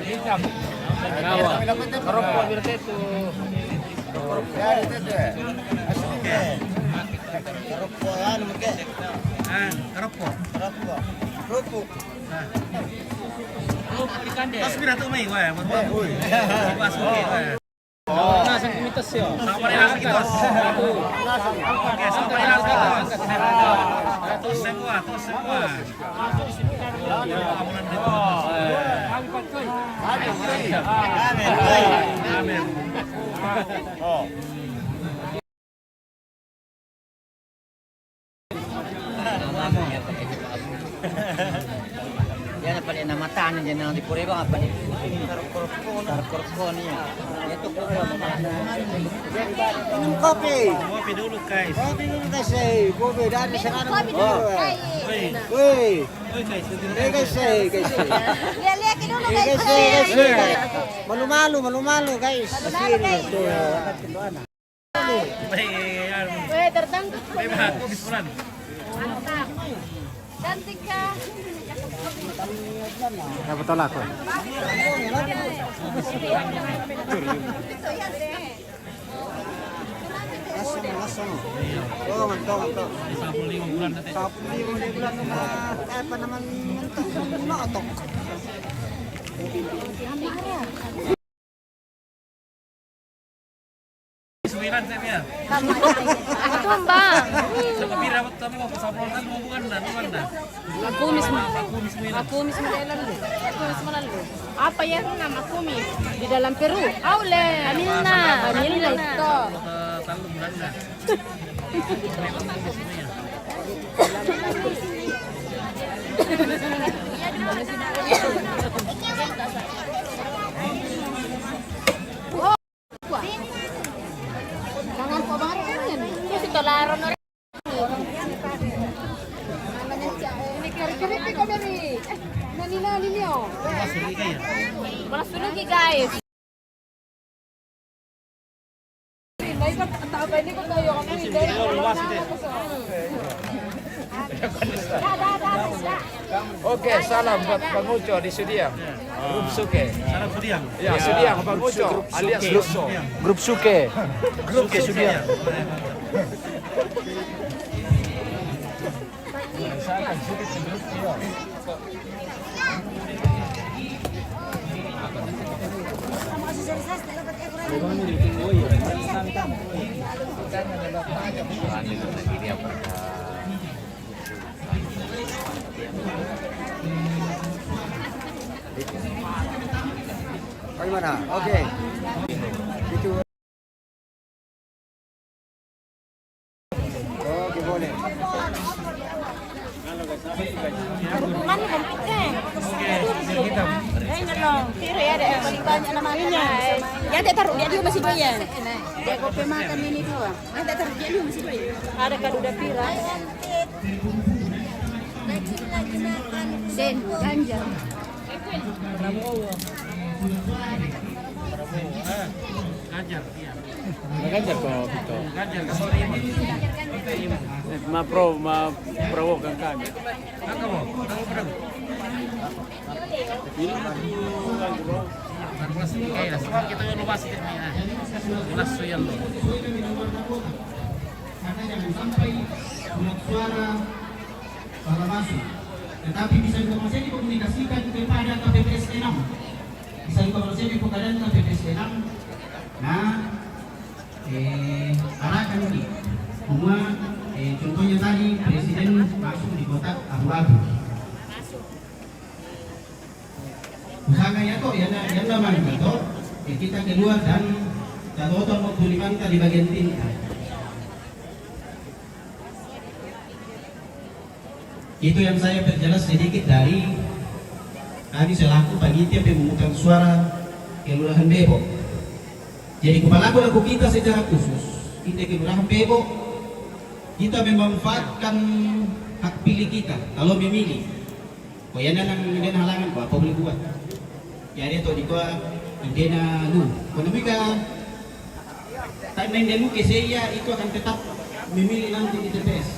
Hitam. Kawa. Rokok biar itu. Rokok anu, mungkin. Ah, rokok. Rokok. Rokok. Nah. Rokok di kande. Pas pira tu mai, weh, buat. Eh, woi. Pas, oke, weh. Oh. Nah, sang kumitas ya. Sama dengan kita. Oke, sama dengan kita. Terus semua, terus semua. Amin. Amin. Oh. Dia na pale na mata ni, dia na di pore ba apa ni? Tarkorkon ni. Itu minum kopi. Kopi dulu, guys. Kopi dulu, guys. Eh, kopi dari sekarang. Kopi dulu, guys. Woi. Woi. Woi, guys. Eh, guys, eh, guys. Lihat-lihat dulu, guys. Eh, guys, eh, guys, eh, guys. Malu-malu, malu-malu, guys. Malu-malu, guys. Sini, tuh. Weh, tertangkap. Weh, bah, aku habis bulan. Mantap. Cantik kah? Ya, betul lah, tuh. Langsung, langsung. Oh, mantap, mantap. Sapuluh lima bulan nanti. Sapuluh lima bulan, eh, apa namanya, mantap, mantap. Sembilan saya punya. Itu, Bang. Sama pira waktu kamu mau ke Sapron kan, mau bukan dah, bukan dah. Aku mis, aku mis, aku mis, aku mis. Apa ya nama aku mis? Di dalam Peru. Aule. Vanilla. Vanilla itu. Kalau ke Palu bulan dah. Wala sulugi, guys. Oke, salam buat Bang Uco di Sudiang. Grup Suke. Salam Sudiang. Ya, Sudiang, Bang Uco alias Suke. Grup Suke. Grup Suke Sudiang. Bagaimana? Oke. Itu. Oke, boleh. Mana kan kita? Oke, kita. Eh, nyelong. Piro ya, Dek? Banyak namanya. Ya, Dek, taruh dia dulu masih dua ya. Dek, kopi makan ini dua. Ada kerja lu masih banyak. Ada kado dapira. Den, Ganjar. Prabowo. Prabowo, ah. Ganjar, iya. Ganjar ko, Vito. Ganjar, kasih ini. Eh, ma pro, ma provokan kami. Ang kamo? Ang kamo? Ini. Kita yang lupa sih, ya. Jelas tuh yang lu. Karena jangan sampai surat suara salah masuk. Tetapi bisa juga masih dikomunikasikan kepada K P P S enam. Bisa juga masih di keadaan K P P S enam. Nah, eh, arahkan ini. Semua, eh, contohnya tadi Presiden masuk di kotak abu-abu. Usahakan ya toh, ya na, ya na man toh. Ya, kita keluar dan kita total waktu lima di bagian tinta. Itu yang saya perjelas sedikit dari Kami selaku panitia pemungutan suara Kelurahan Bebo. Jadi, kupalaku laku kita secara khusus, kita Kelurahan Bebo, kita memanfaatkan hak pilih kita, kalau memilih. Ko yana nang dena halangan, ko apa boleh buat? Jadi, atau di ko dena lu. Ko namika tanda yang dia lukis, ya, itu akan tetap memilih nanti di T P S.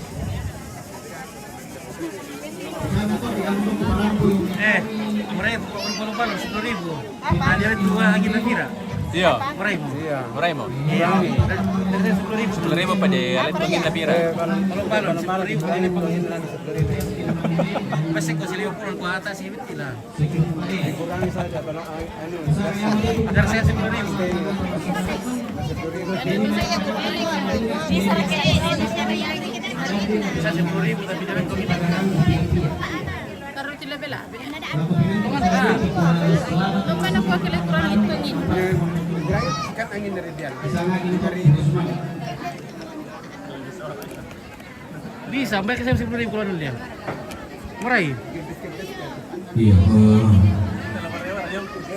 Eh, murah ibu, kalau kalau kalau sepuluh ribu. Nah, dia itu angin Nafira. Iya. Murah ibu. Iya. Murah ibu. Iya. Dari dari sepuluh ribu. Sepuluh ribu pada alat angin Nafira. Kalau kalau sepuluh ribu, ini pengin sepuluh ribu. Masih kau sih lima puluh ke atas sih, betul lah. Dikurangi saja kalau anu. Dari saya sepuluh ribu. Saya sepuluh ribu tapi dari komitmen. Taruh di level lah. Bukan aku wakil kurang itu ni. Kan angin dari dia. Dari Bisa, sampai ke saya sepuluh ribu kalau dia. Murah. Iya, eh,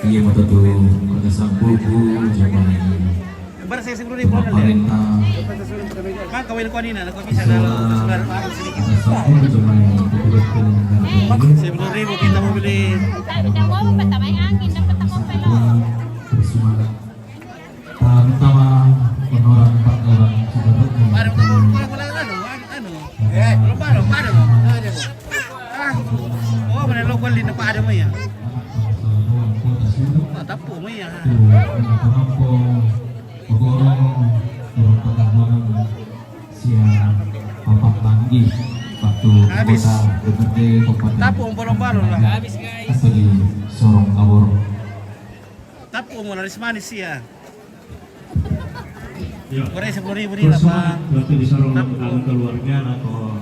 iya, mata tu kena sampul ku zaman Bar saya sepuluh ribu kalau dia. Pemerintah. Kan kawin kau ni nak, kau bisa dah. Sudah, sudah, sedikit. Kena sampul ku zaman petugas penyelenggara pemilu. Sepuluh ribu kita mau beli. Tidak mau pertama angin, dapat tengok pelong. Terus semangat. Pertama, orang empat orang sudah bertemu. Baru, baru, baru, baru, anu, anu. Eh, baru, baru, baru. Ah, oh, mana lo gol di tempat ada maya. Ah, tapu maya. Sia Bapak Banggi, waktu anggota D P R D Kabupaten. Tapu, baru, baru lah. Habis, guys. Atau di Sorong Kabur. Tapu mau laris manis ya. Ya. Goreng sepuluh ribu ni lah, Pak. Waktu disorong dalam keluarga atau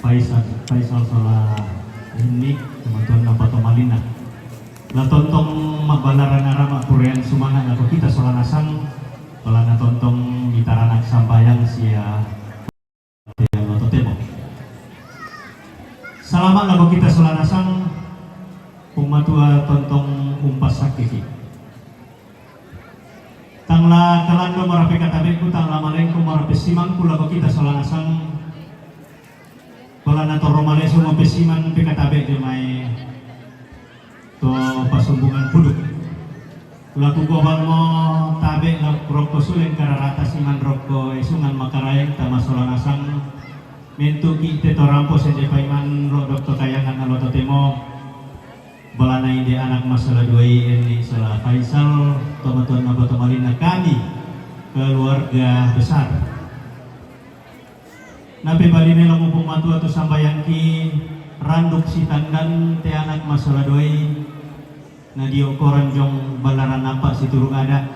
Faisal, Faisal salah ini, teman-teman apa tomalina. Lah tontong mak balaran arama kurian sumangat apa kita sola nasang, balana tontong mitaranak sambayang sia. Totemo. Salama lako kita sola nasang, pung matua tontong umpas sakiki. Tangla kalando marape katabeku, tangla malengko marape simangku lako kita sola nasang, balana torro maleso mo pesiman pe katabe de mai to pasumbungan puduk. Laku gobang mo tabe la rokko suleng kararata siman rokko esungan makaraeng tama sola nasang. Mentuki te to rampo sende paiman ro dokto kayangan alo totemo. Balana inde anak masola duai enni sola Faisal, tomatuan nabo tomalinna kami keluarga besar. Nape bali melo mupung matua tu sambayangki randuk sitandan te anak masola duai, na dio koran jong balaran nampak situru ada,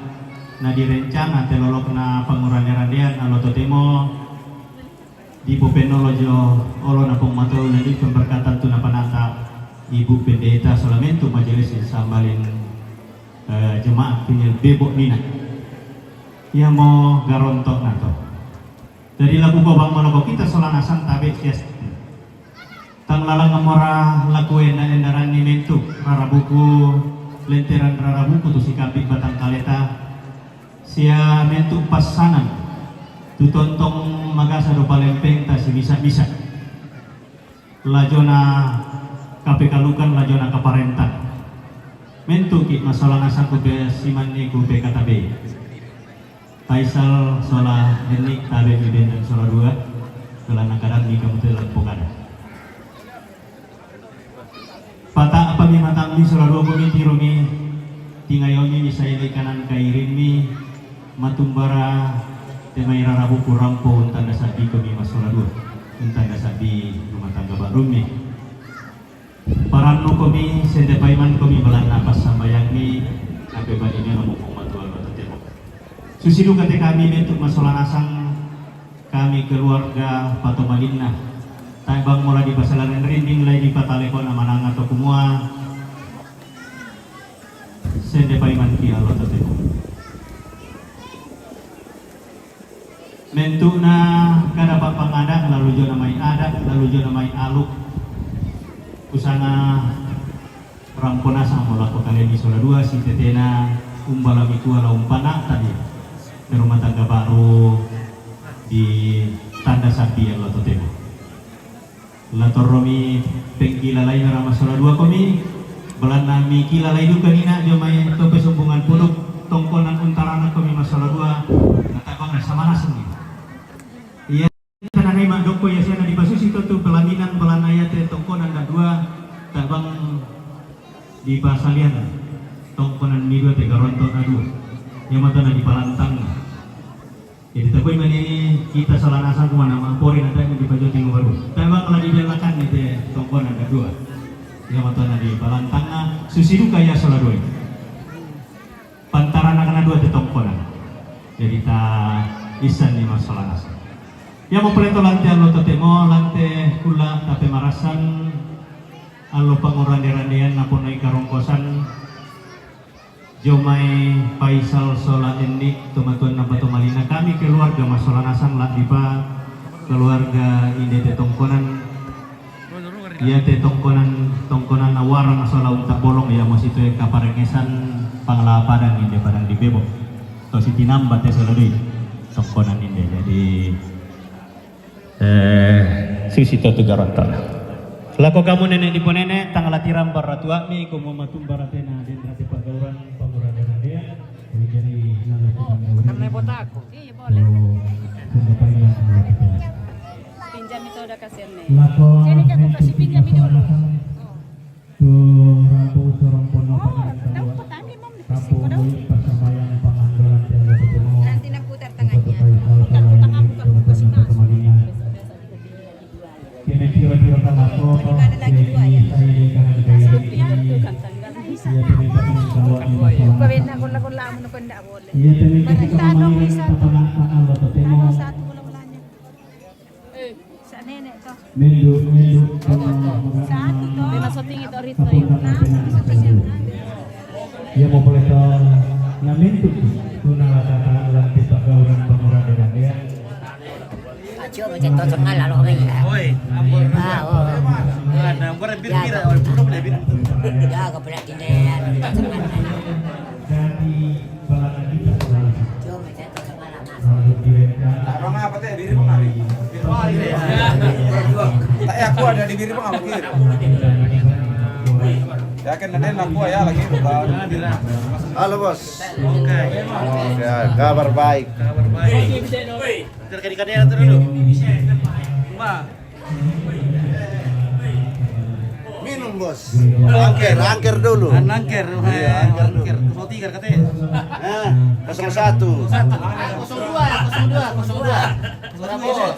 na direncana te lolokna pangurane randean alo totemo. Dipopenolo jo olo napong matolu nani pemberkatan tu napanata Ibu Pendeta Solamentu Majelis Sambalin, eh, Jemaat Pinil Bebok Nina. Ia mo garontok nato. Jadi laku kobang maloko kita sola nasang tabe sias. Tang lalang amora laku enda-endaran ni mentu rarabuku, lenteran rarabuku tu sikapi batang kaleta. Sia mentu passanan tu tontong magasa do palempeng ta simisa-misa. Lajona kapekalukan, lajona kaparenta. Mentuki masola nasang kupe siman ni kupe katabe. Faisal sola enni tabe mi benteng sola dua. Sola nakadan mi kamu telah pokada. Pata apa mi matang mi sola dua komi tiro mi. Tingayo mi mi saile kanan kairin mi. Matumbara temai rarabu kurampo untanda sabi komi masola dua. Untanda sabi rumah tangga baru mi. Parannu komi sende paiman komi balanna passambayangmi. Nape bani melo mupung matua lo totemo. Susi duka te kami mentuk masola nasang. Kami keluarga patomalinna, tae bang mola dipasalaring rinding lai dipatalekona mananga to kumua, sende paiman ki Allah totemo. Mentukna kada papangada lalu jona mai ada lalu jona mai aluk. Kusana Rampo nasang mo lako kalian i sola dua, si tetena umbalami tua la umpana tadi. Rumah tangga baru di tanda sabbi allo totemo. La torromi pengkilalaina ra massola dua komi, belanna mikilalai duka nina jomai to pesumbungan puduk, tongkonan untarana komi massola dua, natabang sama nasengni. Iya. Tananai maddokko iasiana dipasusi to tu pelaminan, belanna iate tongkonan da dua tabang dipasalian tongkonan ni dua te garonto na dua. Iya matona dipalantang. Jadi takoi mani kita sola nasang kumana mampori na tadi dipajoti ngobaru. Tabang la dibellakan ni te tongkonan da dua. Iya matona dipalantang susi duka iya sola dua. Pantarana kana dua te tongkonan. Jadi ta isan ni masalah nasang. Iya mo pole to lante allo totemo, lante kula tape marasan allo pangurande-randean naponoi karongkosan jomai Faisal sola enni tomatuanna patomalina kami keluarga massola nasang la dipa keluarga inde te tongkonan. Iya te tongkonan, tongkonan awara masola unta bolong ya mositoe kaparengesan pangala padang inde padang di bebo. To sitinamba te sola doi tongkonan inde. Jadi eh sisi to tu garonton. Lako kamu nenek di ponene tangala tiram baratuami komo matumba ratena dendra te pagauran pangurang dia. Jadi nang aku pagauran. Karena botaku. Iya boleh. Pinjam itu udah kasihan nih. Lako sini kan kasih pinjam itu dulu. Tu rambu sorong pono pangandang dua. Rambu doi pasamayang pangandang tiada ketemu. Nanti nak putar tangannya. Putar tangan bukan buka sini. Kene tiro-tiro talato to, jadi saya di kanan kaya ini, iya, terima kasih kalau di masalah. Iya, terima kasih kalau main apa tangan Allah bertemu. Menduk, menduk, tolong. Iya, mau boleh to. Nah, menduk. Tuna lata-lata, lantai pagauran pangurang dengan dia. Acio macam tu tengah lalu ni. Oi, ampun. Ah, oh. Ah, nampak ada bir-bir, oi, pura boleh bir. Ya, kau pula kini ya. Jadi, balana kita selalu. Acio macam tu tengah lalu. Abang apa teh? Diri pengaruh. Tak ya, aku ada di diri pengaruh gitu. Yakin ada yang aku ya lagi. Halo, Bos. Oke. Ya, kabar baik. Kabar baik. Terkait dengan yang terlalu. Mbak. Minum, Bos. Angker, angker dulu. Ah, angker. Iya, eh, angker dulu. Angker. Kosong tiga katanya. Eh, kosong satu. Kosong dua, kosong dua, kosong dua. Kosong dua.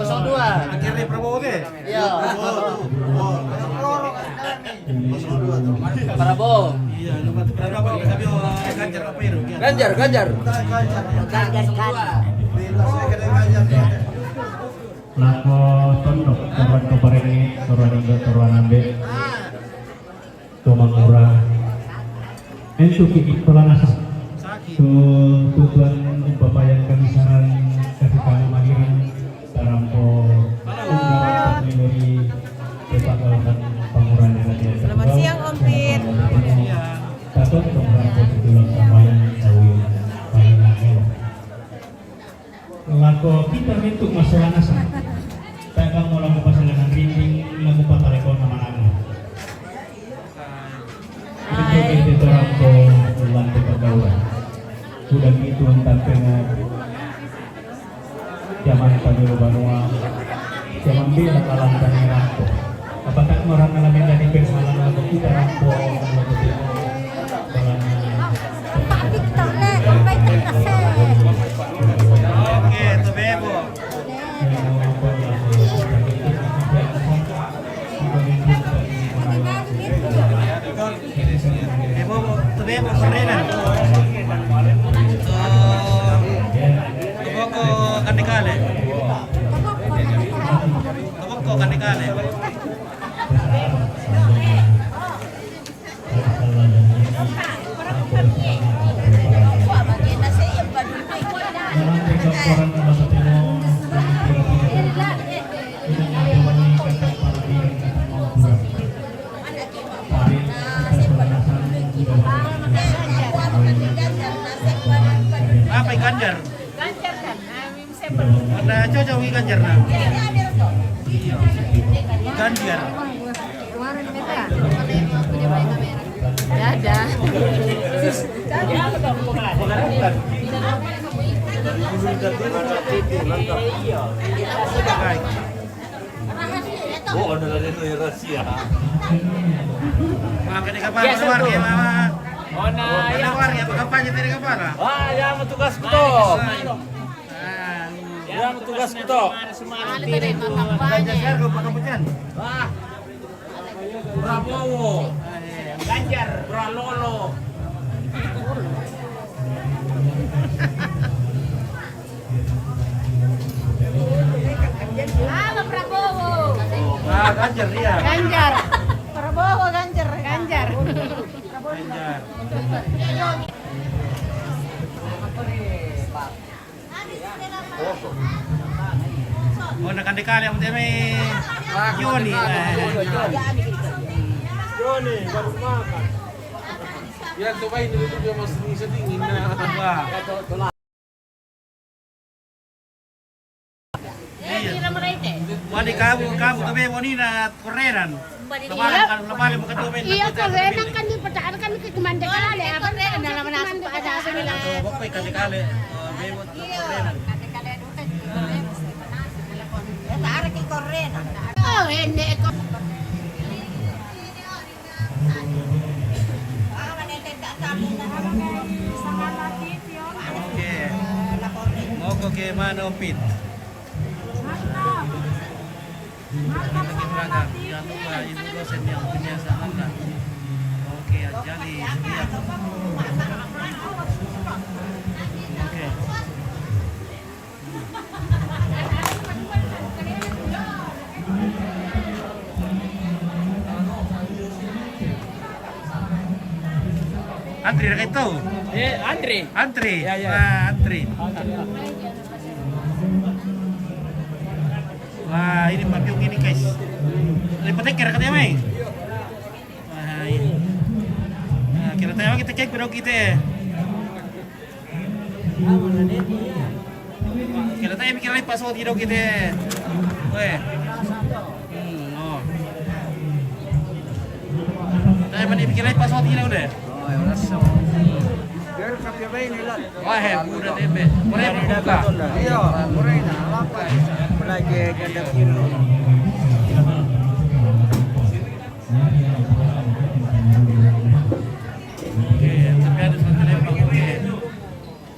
Kosong dua. Angker ni Prabowo ke? Iya. Prabowo. Iya, nomor berapa? Tapi, oh, Ganjar apa itu? Ganjar, Ganjar. Ganjar, Ganjar. Lako tondok, toruan to parenge, toruan indo, toruan ambe. To mangura. Entu kiki pelanasa. Tu tujuan umpapayang kami sarang kasih kami madiran. Tarampo unggaran memori kepakalan pangurane raja. Selamat siang, Om Pit. Taton pangurang kopi tulang sambayang sawi paling angel. Lako kita mentuk masalah nasa. Tagang mau lagu pasalangan rinding, lagu patalekon nama nama. Hai. Itu kita rampo lantai pergaulan. Udah gitu, entah tengok. Zaman pajulu banua, zaman bela kalantan rampo. Apakah orang ngalamin dari persoalan waktu kita rampo, waktu kita balangan. Pak Victor, leh, sampai terkasih. Oke, tu bebo. Bebo, tu bebo, sorena. Tu, tu boko kandikale. Tu boko kandikale. Ganjar. Ganjar kan? Ah, memang saya perlu. Ada cocok dengan Ganjar, nah. Iya. Ganjar. Ya ada. Oh, ada lagi yang rahasia. Mama, kene kapala, biasa keluar tuh. Ya, Mama. Oh, nah, ya. Keluar ya, kampanye tadi kapala. Wah, ya, mau tugas ku to. Ah, ya, mau tugas ku to. Ganjar siapa, Pak Kapucan? Wah. Prabowo. Ganjar. Pralolo. Halo, Prabowo. Ah, Ganjar dia. Ganjar. Prabowo, Ganjar, Ganjar. Ganjar. Oh, nak kande kale, am teme. Joni. Joni, baru makan. Ya, coba ini dulu, dia masih bisa dingin, nah. Wah. Iya. Wani kamu, kamu kebe wani na korenan. Lebaran kan, lebaran bukan tuh, men. Iya, korenan kan di pertahanan kan ke kemande kale, apa? Korenan dalam nasi ada asam lah. Pokoknya kande kale, eh, bebot, korenan. Kande kale duka di korenan. Ya, tarik ke korenan. Oh, ini kok. Oke. Moko ke mana, Opit? Jangan lupa ibu dosen yang punya sana. Oke, Anjali, Sulian. Oke. Antri na kito. Eh, antri. Antri. Ya, ya. Ah, antri. Antri, ya. Wah, ini papiong ini, guys. Ini petek kira katanya, Mai. Wah, ini. Nah, kira tanya kita cek, bro, kita. Kira tanya bikin live password gitu kita. Weh. Hmm, oh. Tanya mana bikin live password gitu udah. Oh, ya udah, so. Biar kapya ba ini, Lan? Wah, eh, udah deh, be. Mulai berbuka. Iya, mulai nah, lapar. Mulai ke ganda kiri. Oke, tapi ada satu lempang, oke.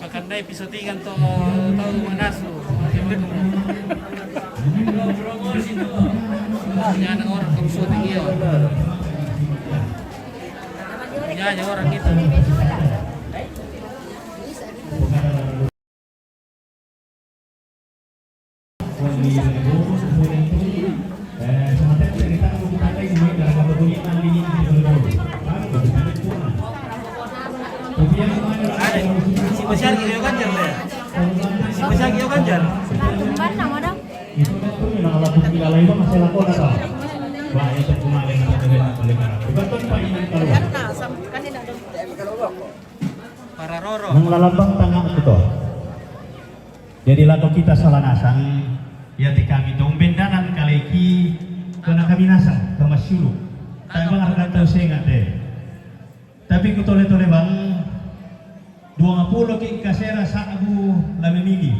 Pakandai piso tingan to, tau manasu. Ini anak orang kamu syuting, iya. Ini aja orang kita. Si Bashar gitu kan, Jar, ya? Si Bashar gitu kan, Jar? Tumban nama dong. Para roro. Nang lalambang tanga' ku to. Jadi lako kita sala nasang, ya te kami to umbendanan kaleki, kana kami nasang, kama sulu. Tae bang arkan tau senga' te. Tapi ku tole-tole bang, duang pulo ki kasera sa'bu la memili.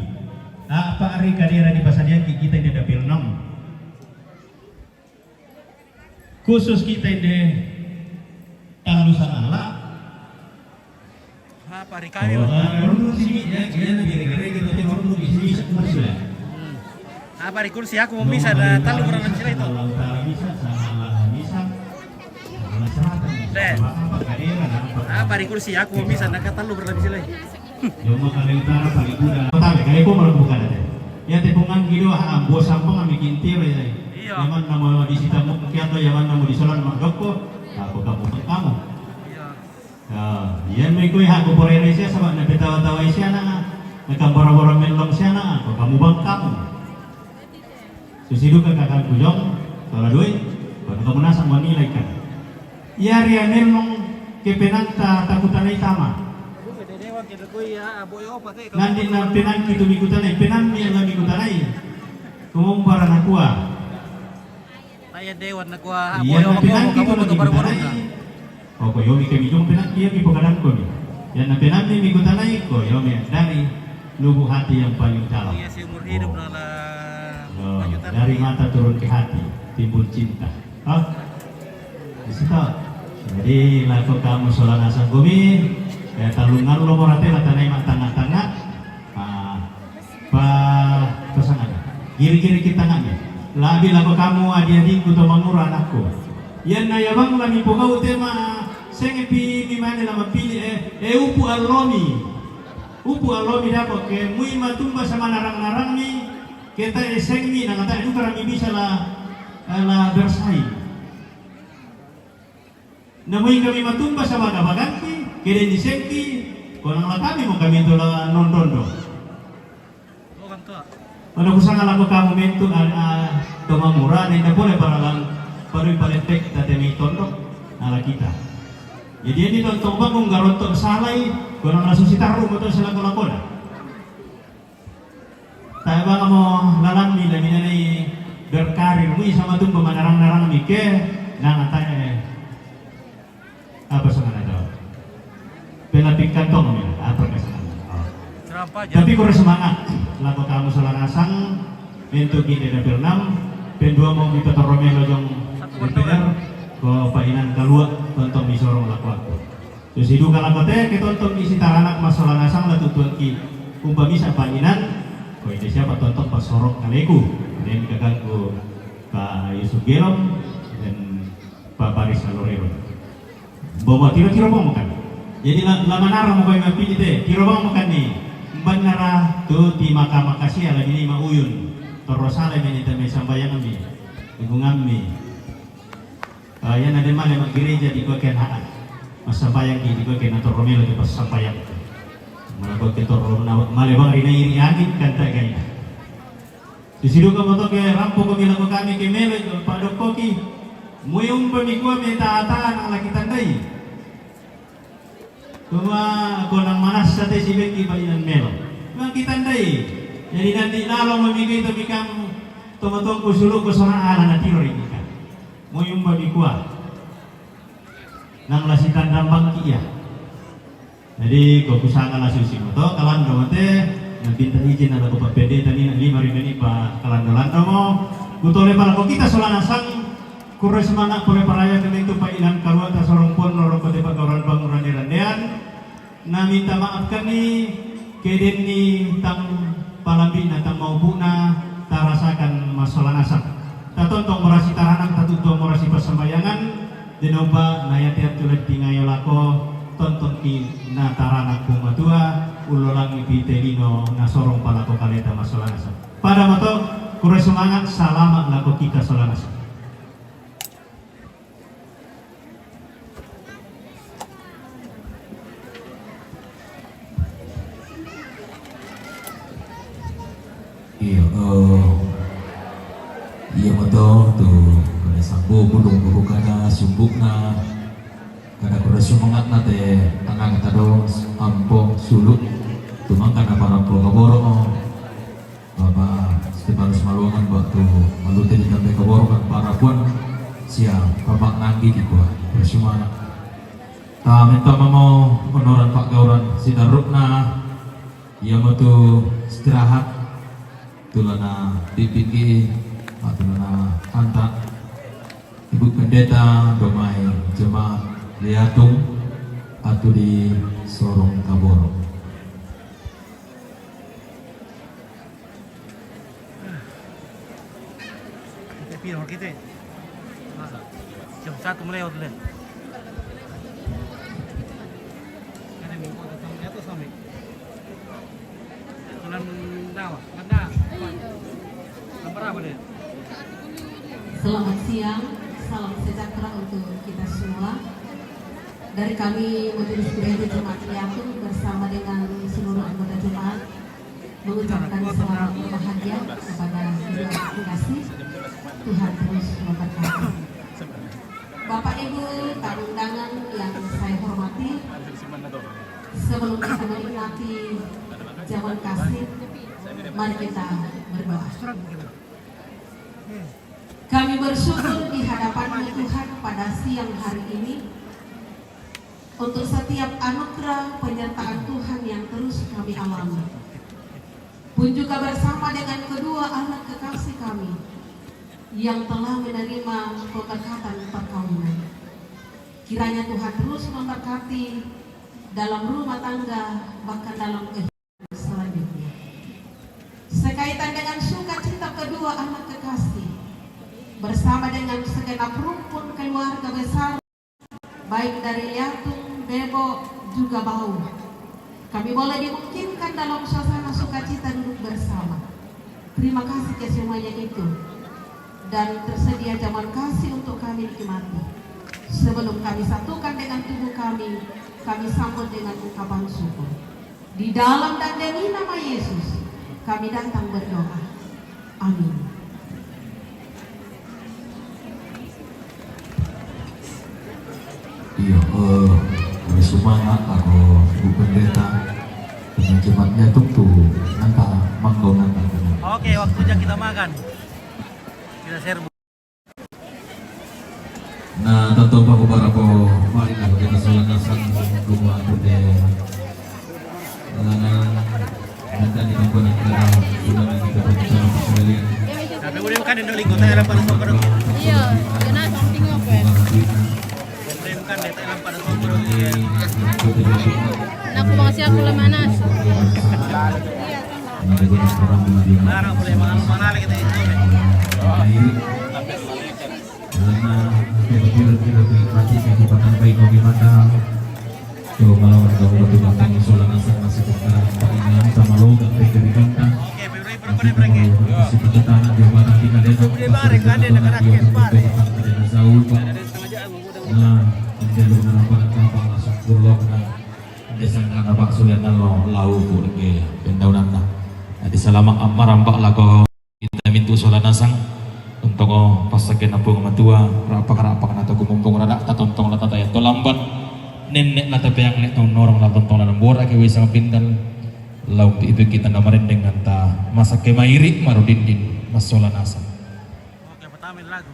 Apa ari kadera dipasadian ki kita di dapil enam. Khusus kita inde talu sanala. Apa ri kami? Oh, ah, dulu sini, ya, dia lagi kira-kira kita dia dulu di sini, masih. Hmm. Apa ri kursi aku mau bisa ada talu berapa sila itu? Kalau utara bisa, sanala bisa. Deh. Apa ri kursi aku mau bisa nak talu berapa sila? Jomma Kale Utara paling kuda. Kota Kale ko malu bukan ada. Ya te pungan gido ha ambo sampang ami kintiro ya. Iya. Yaman nama di Sitamu kiato, yaman nama di Solan Madoko. Apa kamu kamu? Iya. Ya, iya mai koi ha ko pore Indonesia sama na petawa-tawa isi anak. Na kambora-bora melong si anak. Apa kamu bang kamu? Susiduka kakang kujong, tala doi, baru kamu nasang manilai kan. Iya ria memang kepenanta takutanai tama. Nandi na penangki tu mikutanai, penammi la mikutanai. Kumombara nakua. Iya, na penangki tu mikutanai. Oh, ko yomi kami jong penangki, yomi pokadanku mi. Iya, na penammi mikutanai, ko yomi dari lubuk hati yang paling dalam. Iya, seumur hidup. Oh, dari mata turun ke hati, timbul cinta. Hah? Di situ. Jadi, lako kamu sola nasang kumi, ya, talungan lo morate la tanai ma tanga-tanga. Ah, pa, pasangan. Giri-giri kita ngami. Labi lako kamu adi-adingku to mangura anakku. Iyan na ya bang lami pogau tema, senge pi mi mane lama pili, eh, eh, upu alomi. Upu alomi dapo ke mui matumba sama narang-narangmi, keta esengmi, nangata edukarami bisa la, eh, la bersaing. Namui kami matumba sama kabaganti, kede ni sengki, konang la kami mo kami tola nondondo. Mana kusanga lako kamu mentu, ah, ah, to mangura, nenda pole paralang, parui palepek, tatemi tondok, ala kita. Jadi ini tontong bangun garontok salai, konang la susi taru moto selako-lakona. Tae bang mo lalanmi lagi nani berkarir, mui sama tumba manarang-narangmi ke, nang atae. Apa semangat tau? Pela pikantong mi, apa kesenangan? Oh. Tapi kure semangat, lako kamu sola nasang, mentu kini dapil enam, pendua mo mita toromelo jong D P R, ko painan kalua, tontong misorong lako aku. Susi duka lako te, ke tontong isi taranak masola nasang la tutuan ki, umpa misa painan, ko ide siapa tontong pasorok kaleku, dan kakangku Pak Yusuf Gelong, dan Pak Paris Alorero. Bawa tiro-tiro bang makan. Jadi la, la manara mo kami mapili te, tiro bang makan ni. Banara tu ti maka-, makasia lagi ni mauyun. Terus salah meni tame sambayang mi. Ibu ngami. Ah, ya nade male ma gereja di koken haan. Masambayang di, di koken na toromelo di pasambayang. Mala koken toromelo, male bang rina iri angin kan tak gaya. Di siduka moto ke rampo ko mila ko kami ke melo, padok koki. Mui umpa mi kua me tata nang laki tandai. Kuma ko nang manassa te si bengki painan melo. Laki tandai. Jadi nanti lalo mo mi kito mi kam tomatong ko sulu ko sona ala na tiro ri kita. Mui umpa mi kua. Nang lasi tandang bangki ya. Jadi, ko kusanga la susi moto, kalando mate, na pinta izin ala ko papendeta ni, na lima ribu ni pa kalando-lando mo. Kutole pala ko kita sola nasang, kure semangat kure paraya kementu pa inan kalua ta sorong pon lorong kote pa gauran banguran di randean. Na minta maaf kami, keden ni tang palambi na tang maupuna, tarasakan masola nasang. Tatontong morasi taranak, tatuntong morasi pasambayangan, Denopa na yati-yati tulad tingayo lako, tonton ki na taranak pung matua, ulolangi pi telino na sorong palako kaleta masolanasa. Pada mato, kure semangat, salama lako kita solanasa. Iyo, eh, iyo mato tu kada sambo bulung buhu kada sumbukna, kada kura sumangatna te tanang tado ampo sulut tumangkana para pro kaboro. Bapa Stefanus Maluangan ba tu malute di tampe kaboro kan para puan sia papak nanggi di puan. Kura sumangat. Ta minta mamo onoran pak gauran sidarukna. Iya mo tu istirahat, tulana pipiki, ah, tulana anta. Ibu Pendeta, domai jemaat liatung, atu di sorong kaboro. Kita pi, kita. Jam satu melewat le. Ada minggu datang itu sampai. Bulan dawa, kan dah. Nomor apa dia? Selamat siang, salam sejahtera untuk kita semua. Dari kami Majelis Gereja Jemaat Liatung bersama dengan seluruh anggota jemaat mengucapkan selamat berbahagia kepada kedua kekasih. Tuhan terus memberkati. Bapak Ibu tamu undangan yang saya hormati, Sebelum kita menikmati jamuan kasih, mari kita berdoa. Kami bersyukur di hadapan-Mu, Tuhan, pada siang hari ini untuk setiap anugerah penyertaan Tuhan yang terus kami alami. Pun juga bersama dengan kedua anak kekasih kami yang telah menerima pemberkatan perkawinan. Kiranya Tuhan terus memberkati dalam rumah tangga, bahkan dalam kehidupan selanjutnya. Sekaitan dengan sukacita kedua anak kekasih, bersama dengan segenap rumpun keluarga besar, baik dari Liatung, Bebo, juga Bau, kami boleh dimungkinkan dalam suasana sukacita duduk bersama. Terima kasih ke semuanya itu. Dan tersedia jamuan kasih untuk kami nikmati. Sebelum kami satukan dengan tubuh kami, kami sambut dengan ungkapan syukur. Di dalam dan demi nama Yesus, kami datang berdoa. Amin. Iya, eh, kami semangat aku, Bu Pendeta, dengan jemaatnya tentu nanti mangkau nanti. Oke, waktunya kita makan. Kita share. Nah, tentu Bapak Bapak, mari kita solat nasang dua puluh. Lanang, minta ditampunan kita, sudah kita bicara sekalian. Tapi udah makan dulu, ikut aja lah, pada sombong. Iya, kena something apa ya? Udah makan deh, Thailand pada sombong. Nah, aku masih aku lah manas. Larang boleh makan mana lagi kita itu. Karena kita kira-kira berarti kabupaten baik kami mata. Coba melawan kamu betul-betul solat nasang masih bukan. Palingan sama lo gak baik dari kanta. Oke, Februari berapa nih, Frank? Masih bertahan di mana tiga desa. Februari kemarin kan dia dengan akhir, Pak. Jauh, Pak. Nah, menjadi mengapa gampang masuk pulau, nah. Desa anak Pak Sulianto lo lau ku ke pendaunan, nah. Nah, di salamak marampak lako kita mintu solat nasang. Tontong pas saken apung matua, rapak-rapak na taku mumpung radak, tatontong la tata ya to lambat. Nenek la tapeang nek tong norong la tontong la nambora ke wisang pintal. Lau itu kita namarin dengan ta masak ke mairi maru dindin mas solat nasang. Oke, pertama lagu.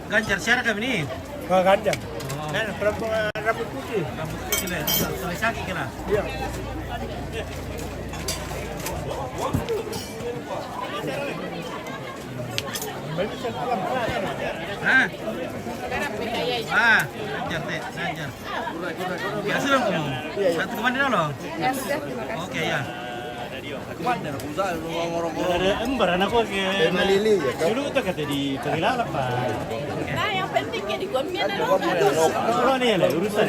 Ganjar siapa kami ni? Wah, Ganjar. Oh. Kan perempuan rambut putih. Rambut putih lah. Selesai sakit kira. Iya. Hah? Ah, Ganjar teh, Ganjar. Biasa dong kamu. Iya, iya. Satu kemana dulu? Ya sudah, terima kasih. Oke, ya. Ada ember anak gua ke. Tema Lili ya, kan? Dulu tuh kata di Tengilala, Pak. Nah, yang penting kayak di Gonmian ada. Kalau nih lah urusan.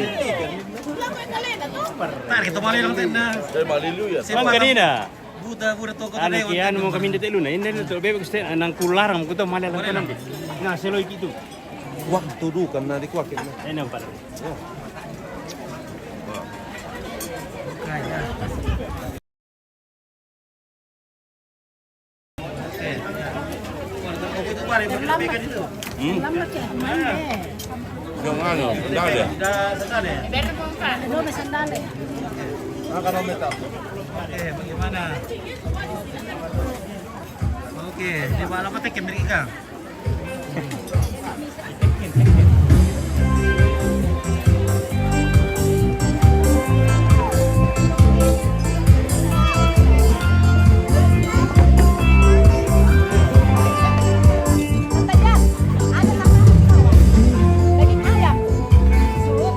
Pulang main kalian atau? Tar kita main dong tenda. Tema Lili ya. Bang Kanina. Buta, buta toko. Anu kian mau kami ndetek luna, ini ndetek bebek kusten anang kularang kuto malah. Nah, seloi gitu. Wah, tuduh kan nanti kuakin. Enak, Pak. Hmm? Yang anu, sandal ya? Dua sandal ya? Oke, bagaimana? Oke, di bawah apa tek Amerika? Daging ayam. Sup.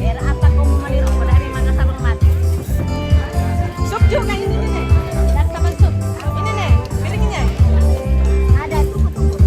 Era apa kau mau mani rokok dari mana sabang mati? Sup juga ini nih. Dan teman sup. Ini nih, piringnya. Ada, tunggu, tunggu.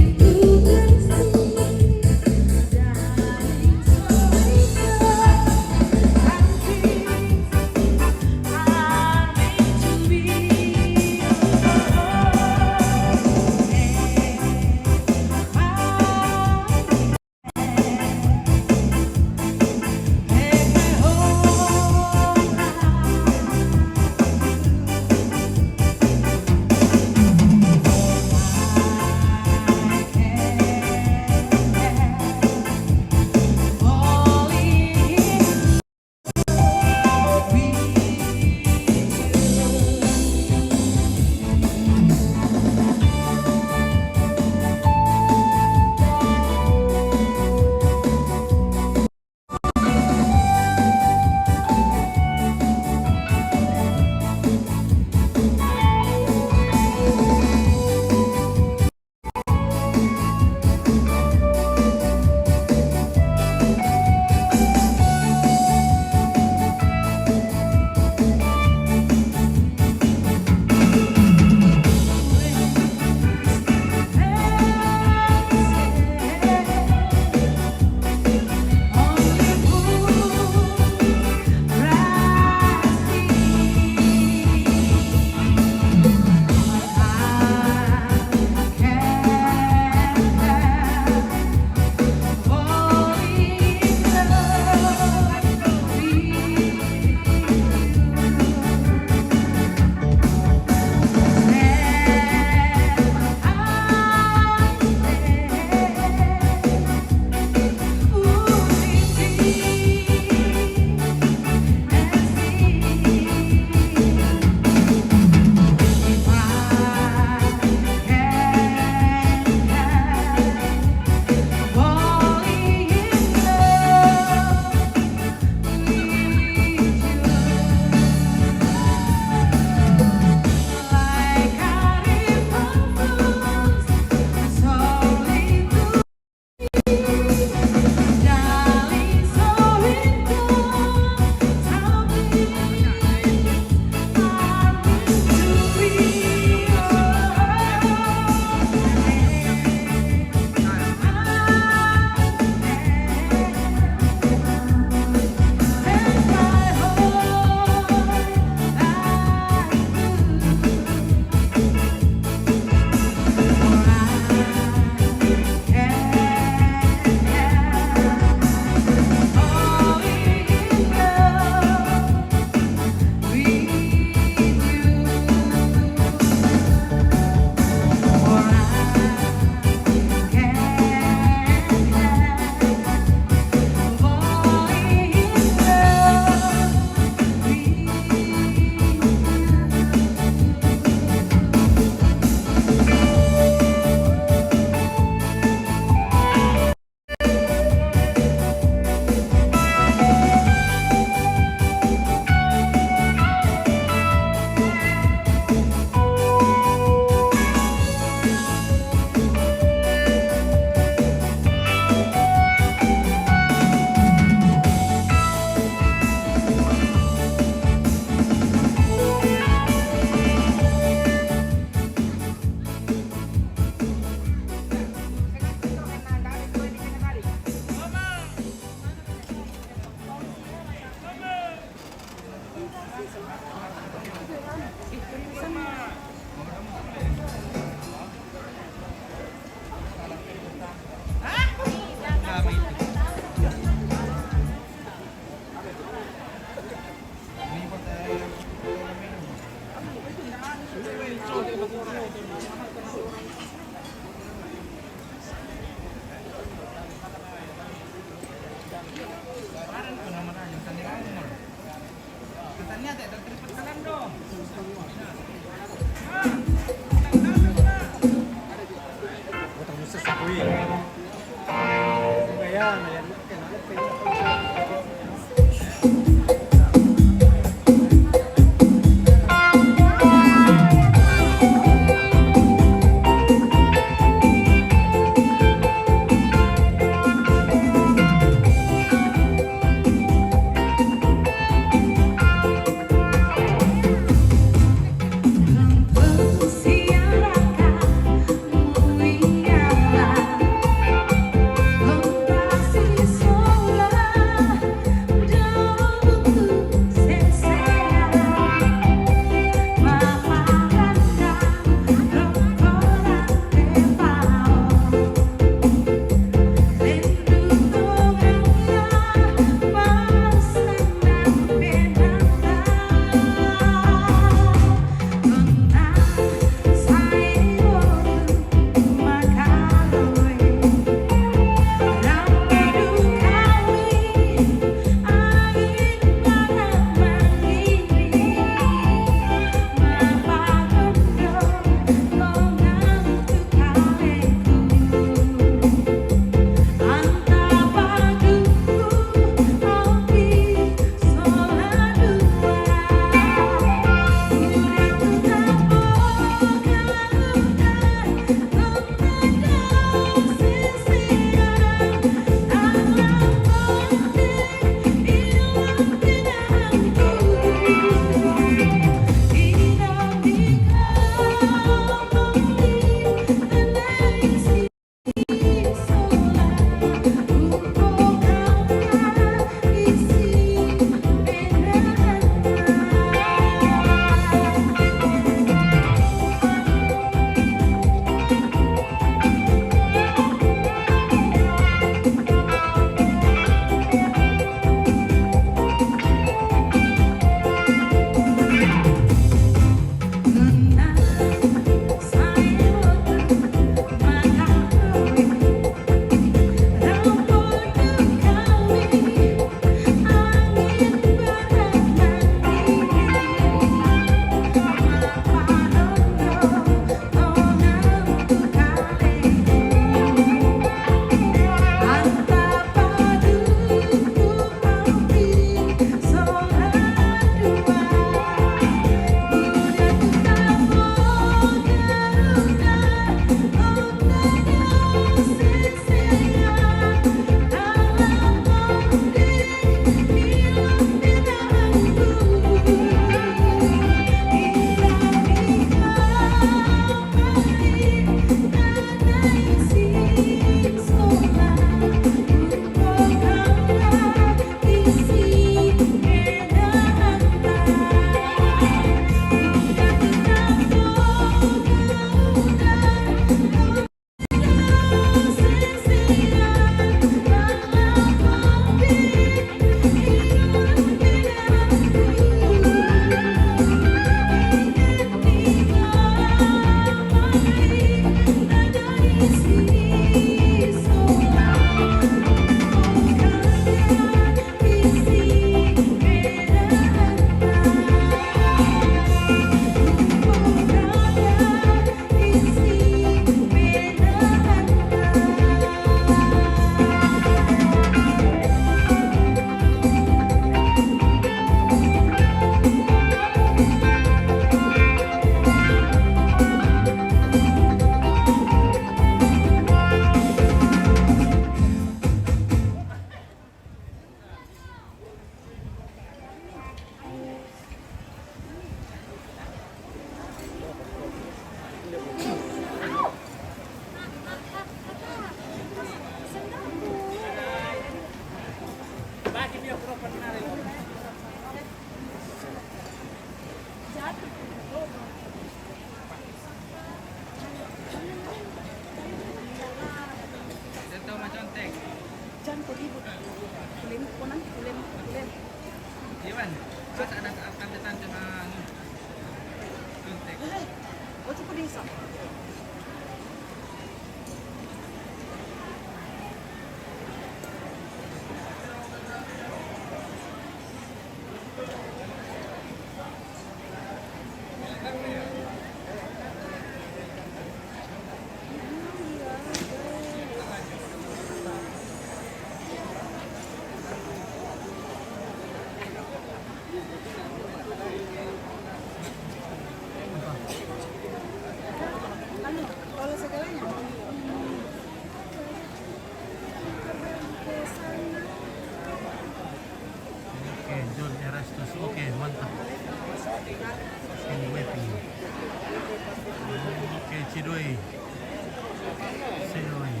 Sino ini?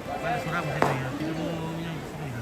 Wala, suram sino ini. Kita mau minum sino ini.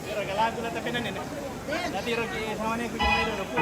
Pero galago na tabi na nila. Dati ro ki sama ne ko yung meron po.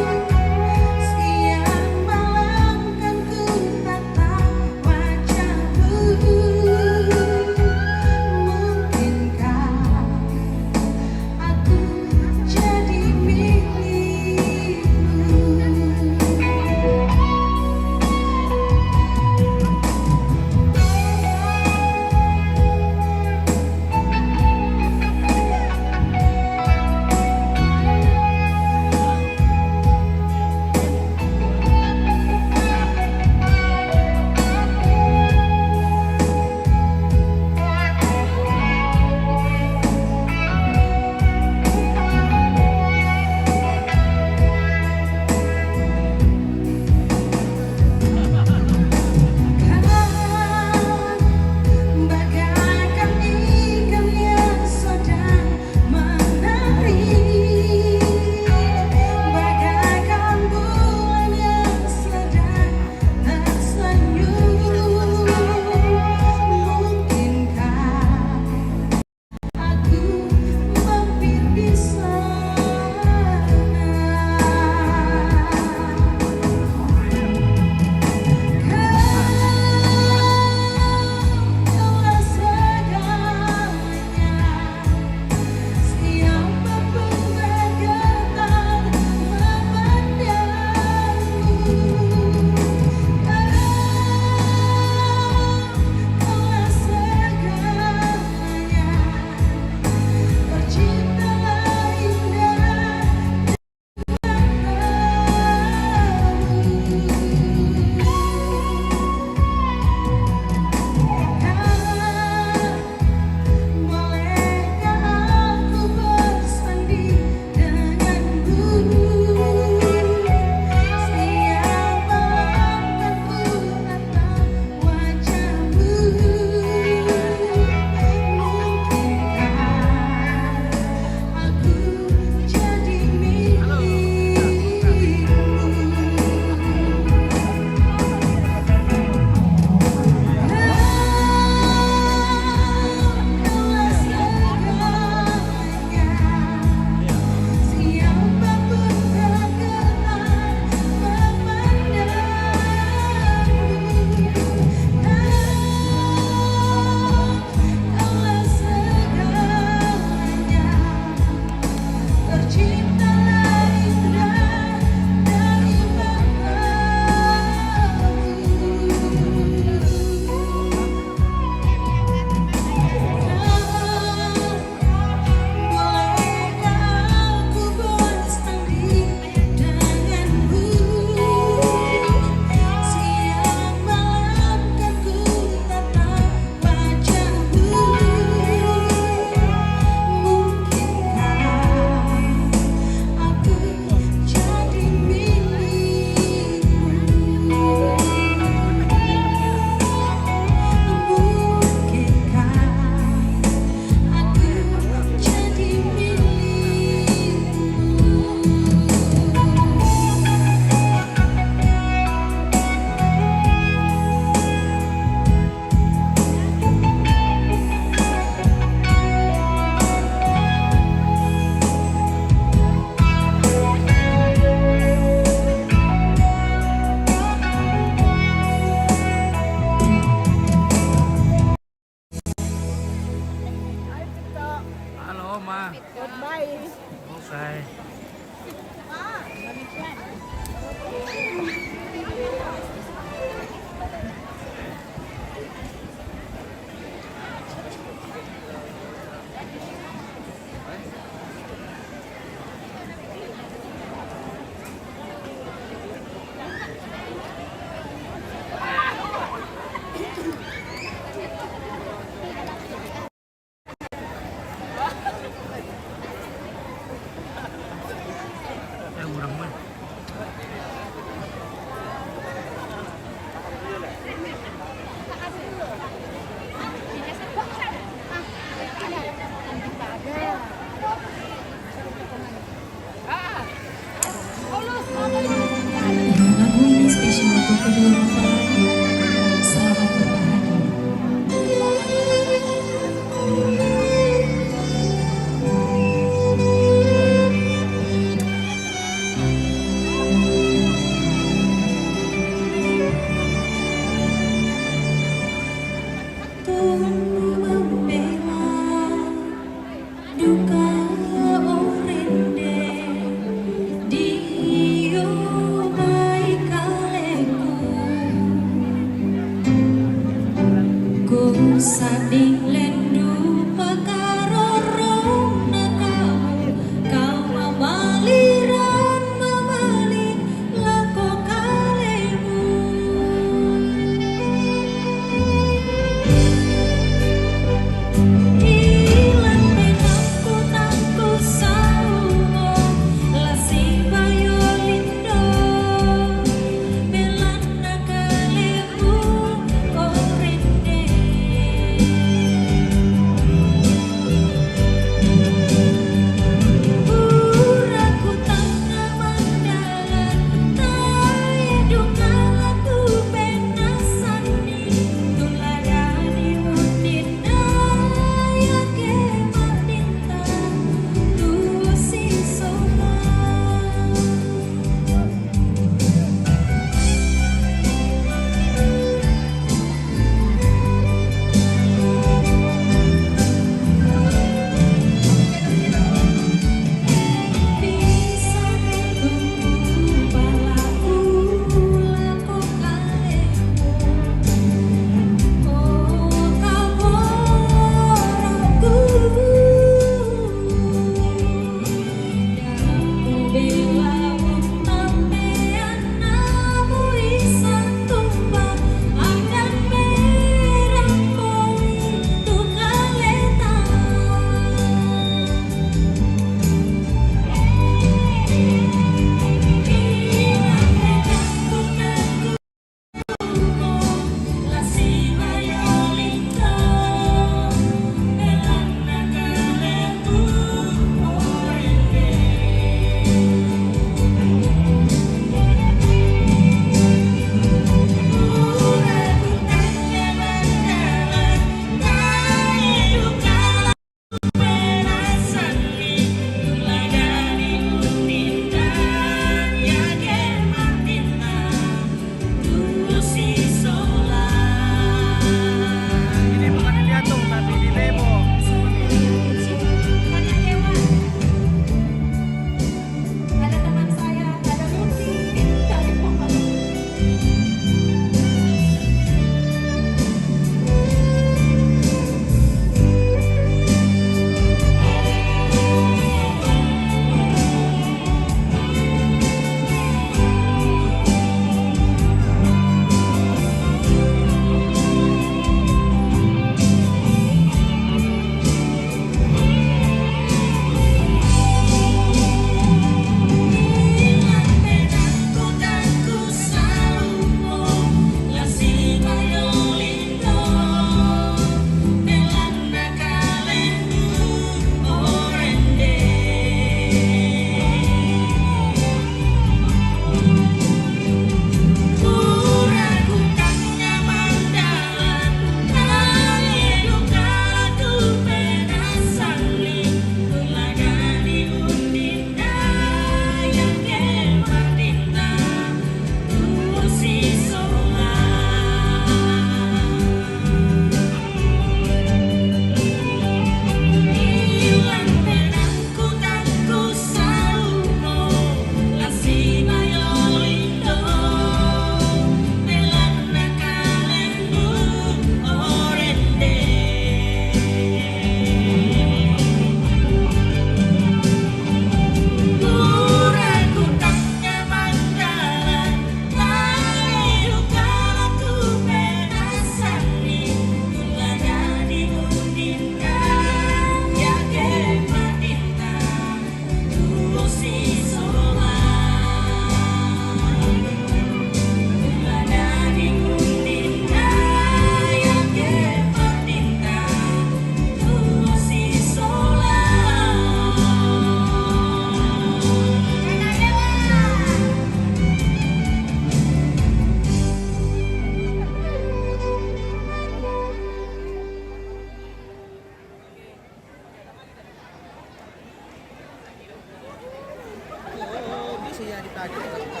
Kita kita kita.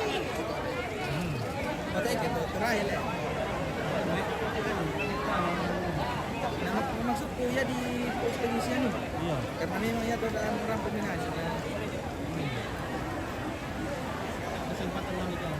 Kota itu terakhir ya. Nama maksudku ya di pos pengisian ini. Iya. Karena memang ya ada orang peminat. Kesempatan lagi kan.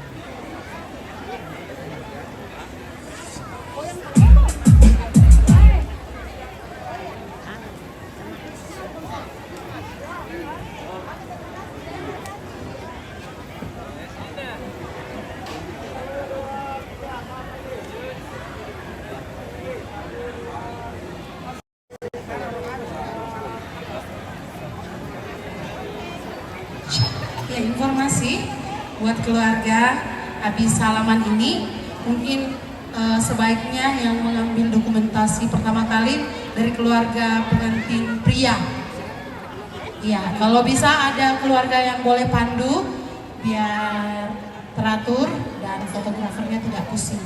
Ya, informasi buat keluarga habis salaman ini, mungkin eh, sebaiknya yang mengambil dokumentasi pertama kali dari keluarga pengantin pria. Ya, kalau bisa ada keluarga yang boleh pandu biar teratur dan fotografernya tidak pusing.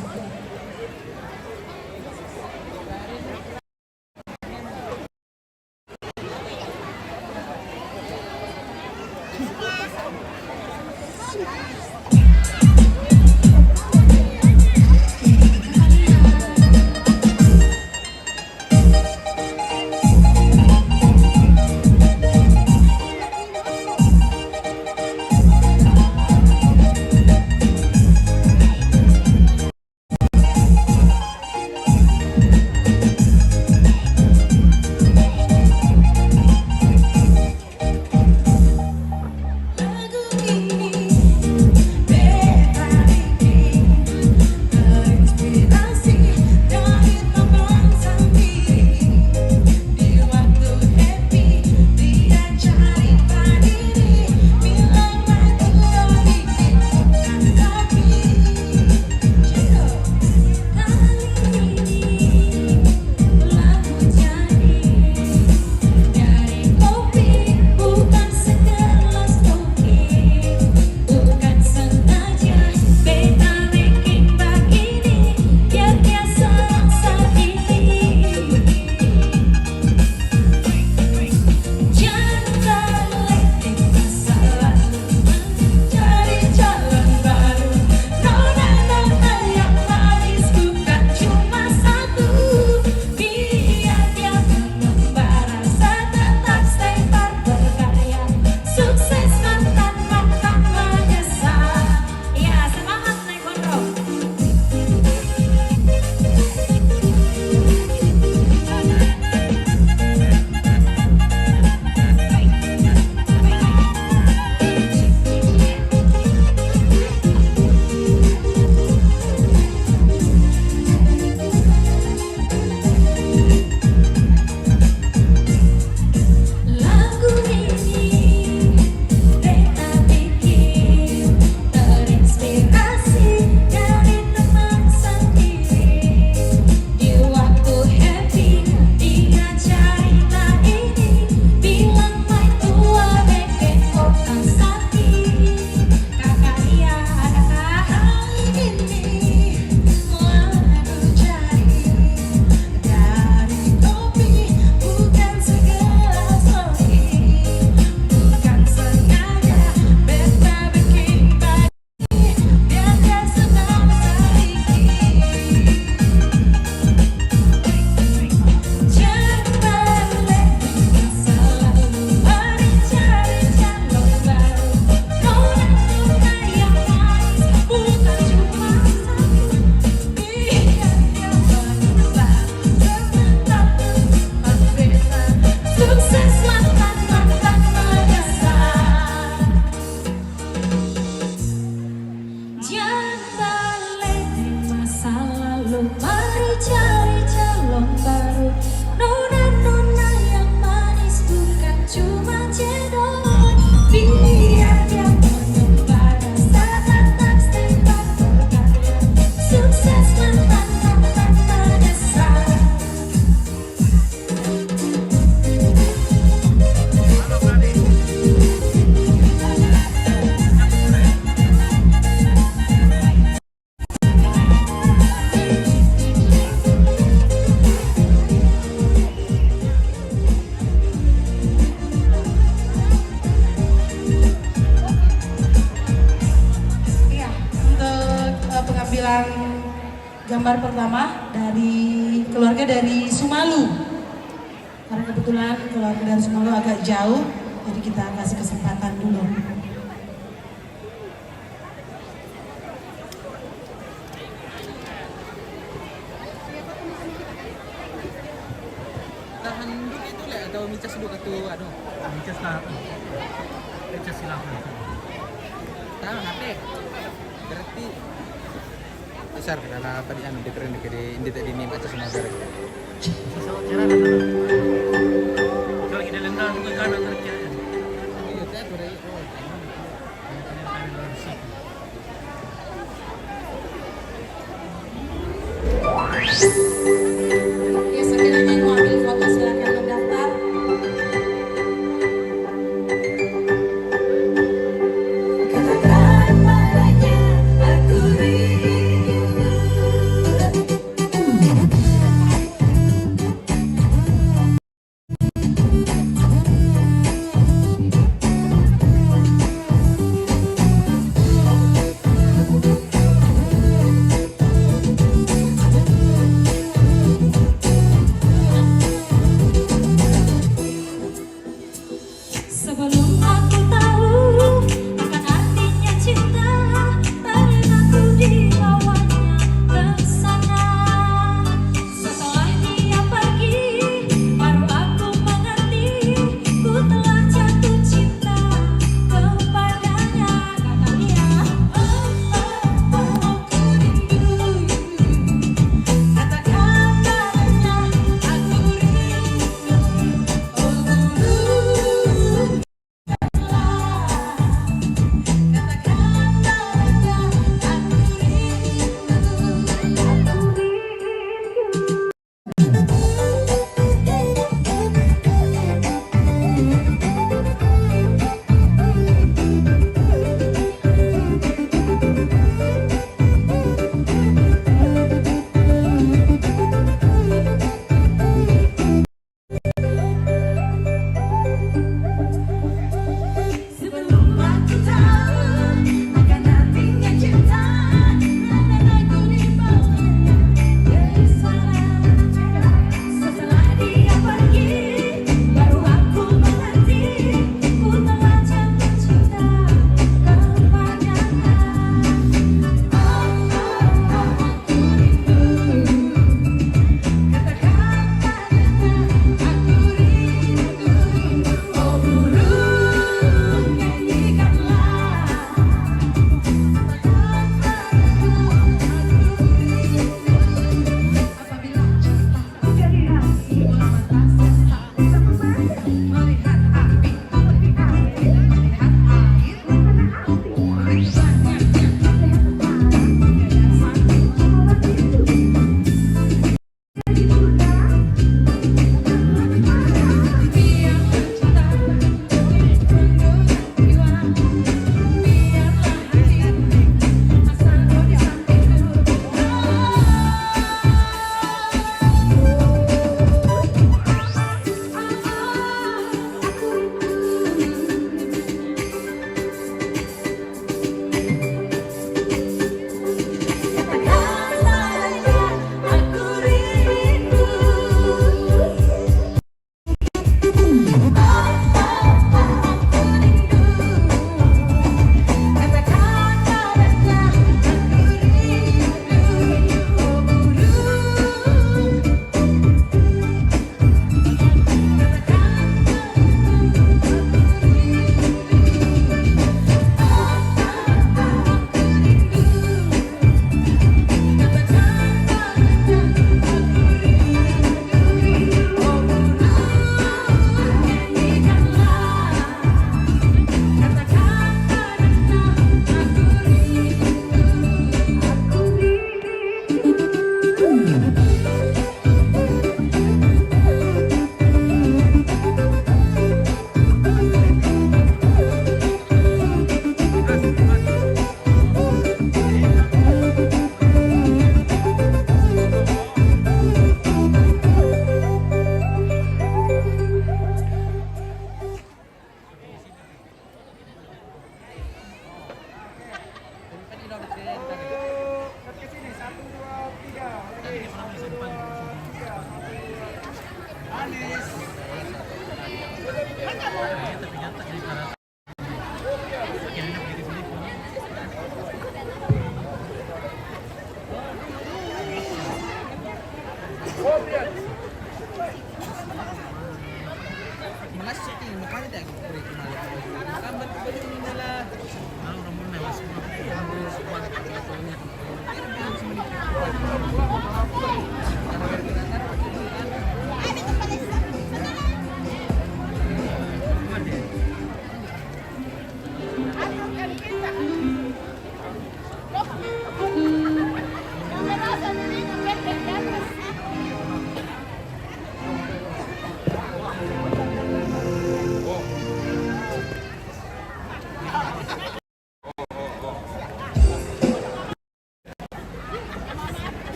Gambar pertama dari keluarga dari Sumalu. Karena kebetulan keluarga dari Sumalu agak jauh, jadi kita kasih kesempatan dulu. Tahan dulu itu, Le, atau micas dulu ke tu, anu? Micas lah. Micas silakan. Tahan H P. Berarti besar ke dalam apa di anu, di tren ke di, indi tadi ni macam semua gara. Pesawat cerah dah sana. Kalau kita lengah tu kan antara kira. Iya, tak boleh. Oh, jangan. Yang kena tarik dalam situ. Ya, sekiranya mau ambil foto, silakan mendaftar. Katakan padanya, aku rindu. Sebelum aku tahu akan artinya cinta, pernah ku dibawanya ke sana. Setelah dia pergi, baru aku mengerti, ku telah jatuh cinta kepadanya. Kata dia, oh, oh, oh, ku rindu. Katakan padanya, aku rindu. Oke.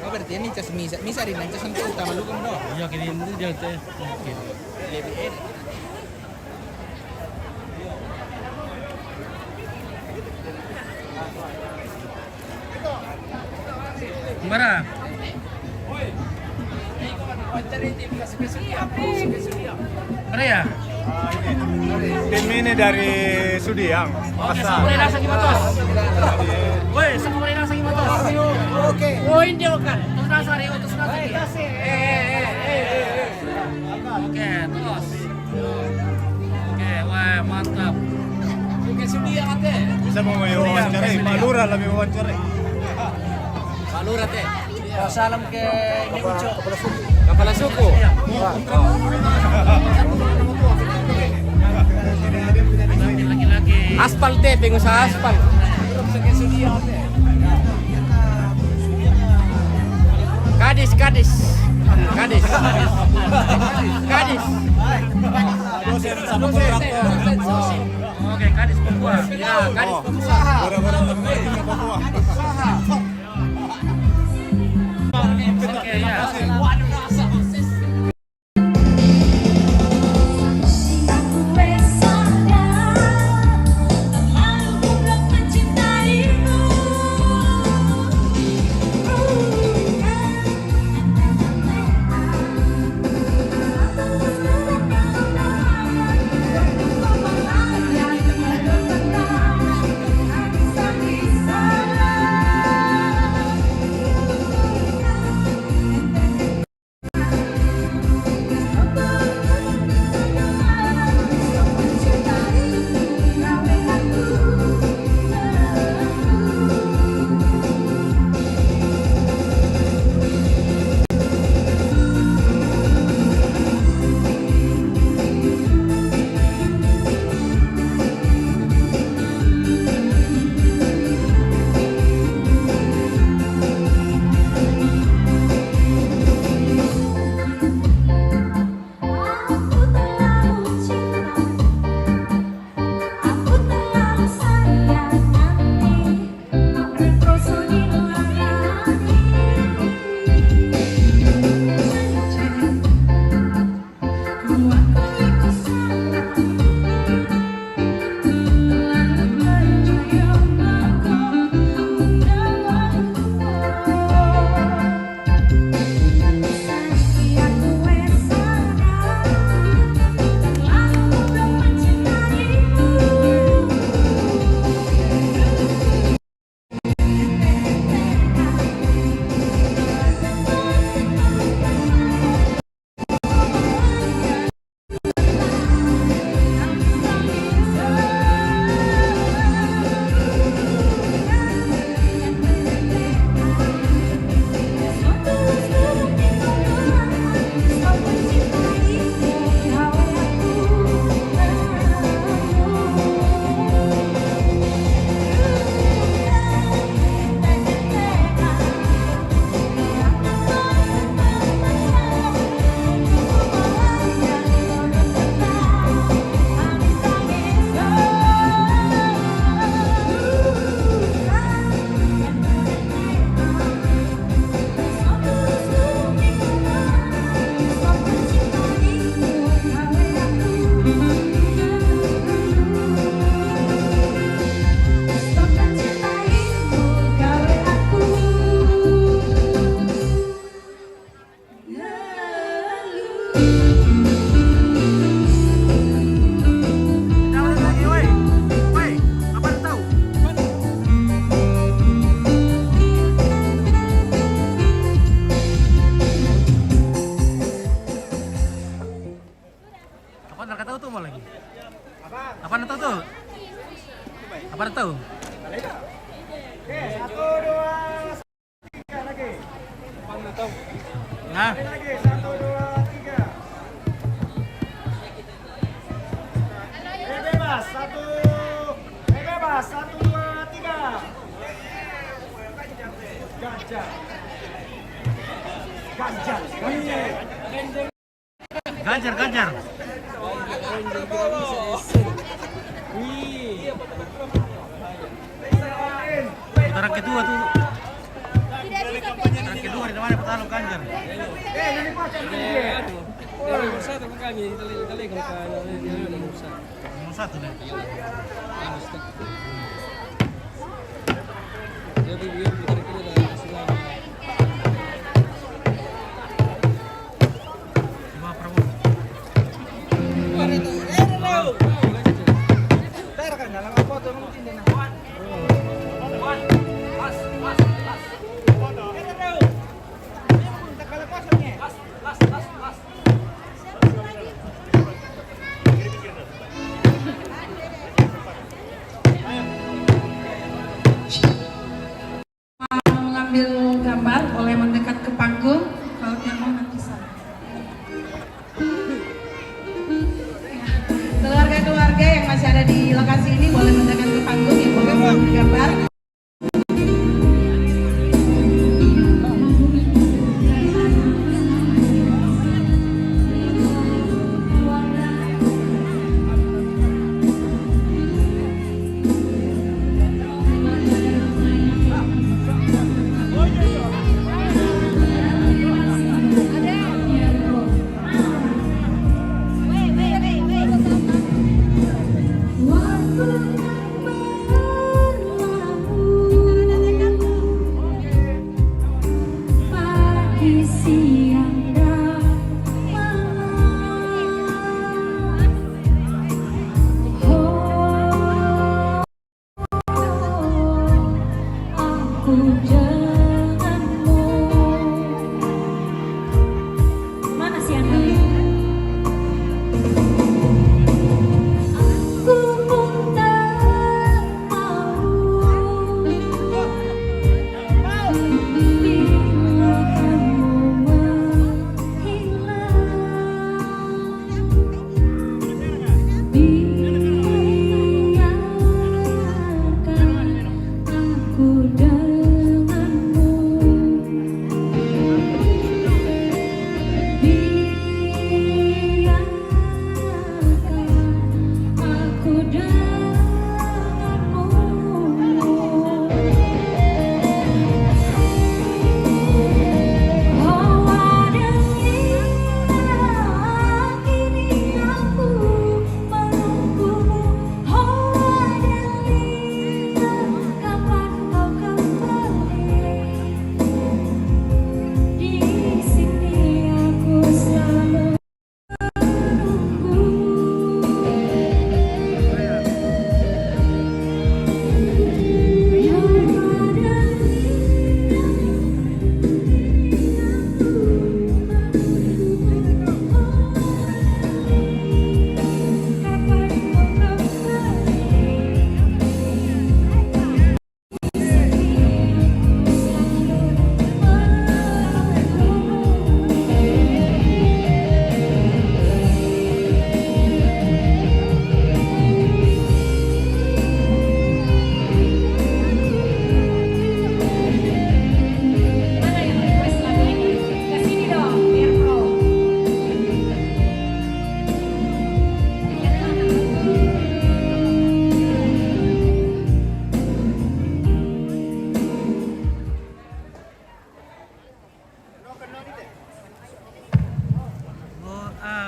Oh, berarti ini cas misa, misa di nan cas nanti utama lu kan, no? Iya, kini ini dia teh. Oke. Lebih enak. Bara? Bara ya? Tim ini dari Sudiang, Makassar. Oke, sama rasa gimana? Woi, sama rasa gimana? Oke. Poin dia kan. Terus rasa, Rio, terus rasa. Eh, eh, eh, eh, eh, eh. Oke, terus. Oke, wah, mantap. Oke, Sudiang ate. Bisa mau wawancarai, Pak Lurah lebih wawancarai. Pak Lurah teh. Oh, salam ke ini Ucok. Kepala suku. Iya. Laki-laki. Aspal teh, pengusaha aspal. Kadis, kadis. Kadis. Kadis. Dosen sama kontraktor. Oke, kadis Papua. Ya, kadis Papua. Gara-gara teman kita Papua. Oke, ya. Oke, satu, dua, tiga lagi. Nah. Sekali lagi, satu, dua, tiga. Eh, bebas, satu. Eh, bebas, satu, dua, tiga. Ganjar. Ganjar. Ganjar. Ganjar, Ganjar. Putaran kedua tuh. Putaran kedua di mana pertama Ganjar? Nomor satu deh. Mau mengambil gambar, boleh mendekat ke panggung. Kalau tidak mau, nanti saya. Keluarga-keluarga yang masih ada di lokasi ini boleh mendekat ke panggung, yang boleh mengambil gambar.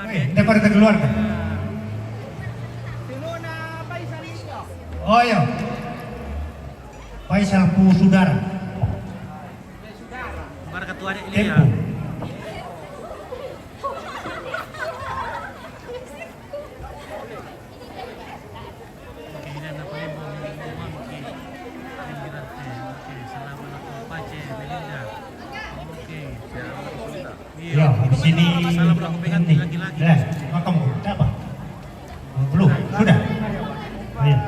Weh, nda pada takeluarga. Oh, iyo. Faisal pu sudara. Tempo. Oke, ini ada Palembang, ini Palembang, oke. Ini Girarte, oke. Salam anak Pace, Melinda. Oke. Iya. Ya, habis ini salam anak P K T ini. Laki-laki. Lah, makan siapa? Belum, sudah. Iya.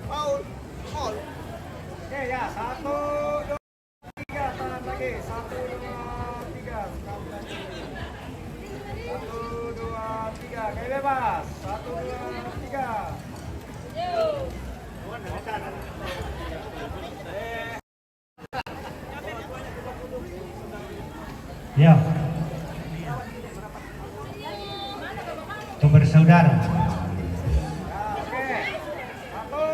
Foul. Foul. Oke, ya, satu, dua, tiga, tahan lagi. Satu, dua, tiga, tahan lagi. Satu, dua, tiga, kayak bebas. Satu, dua, tiga. Ya. Untuk bersaudara. Oke. Satu.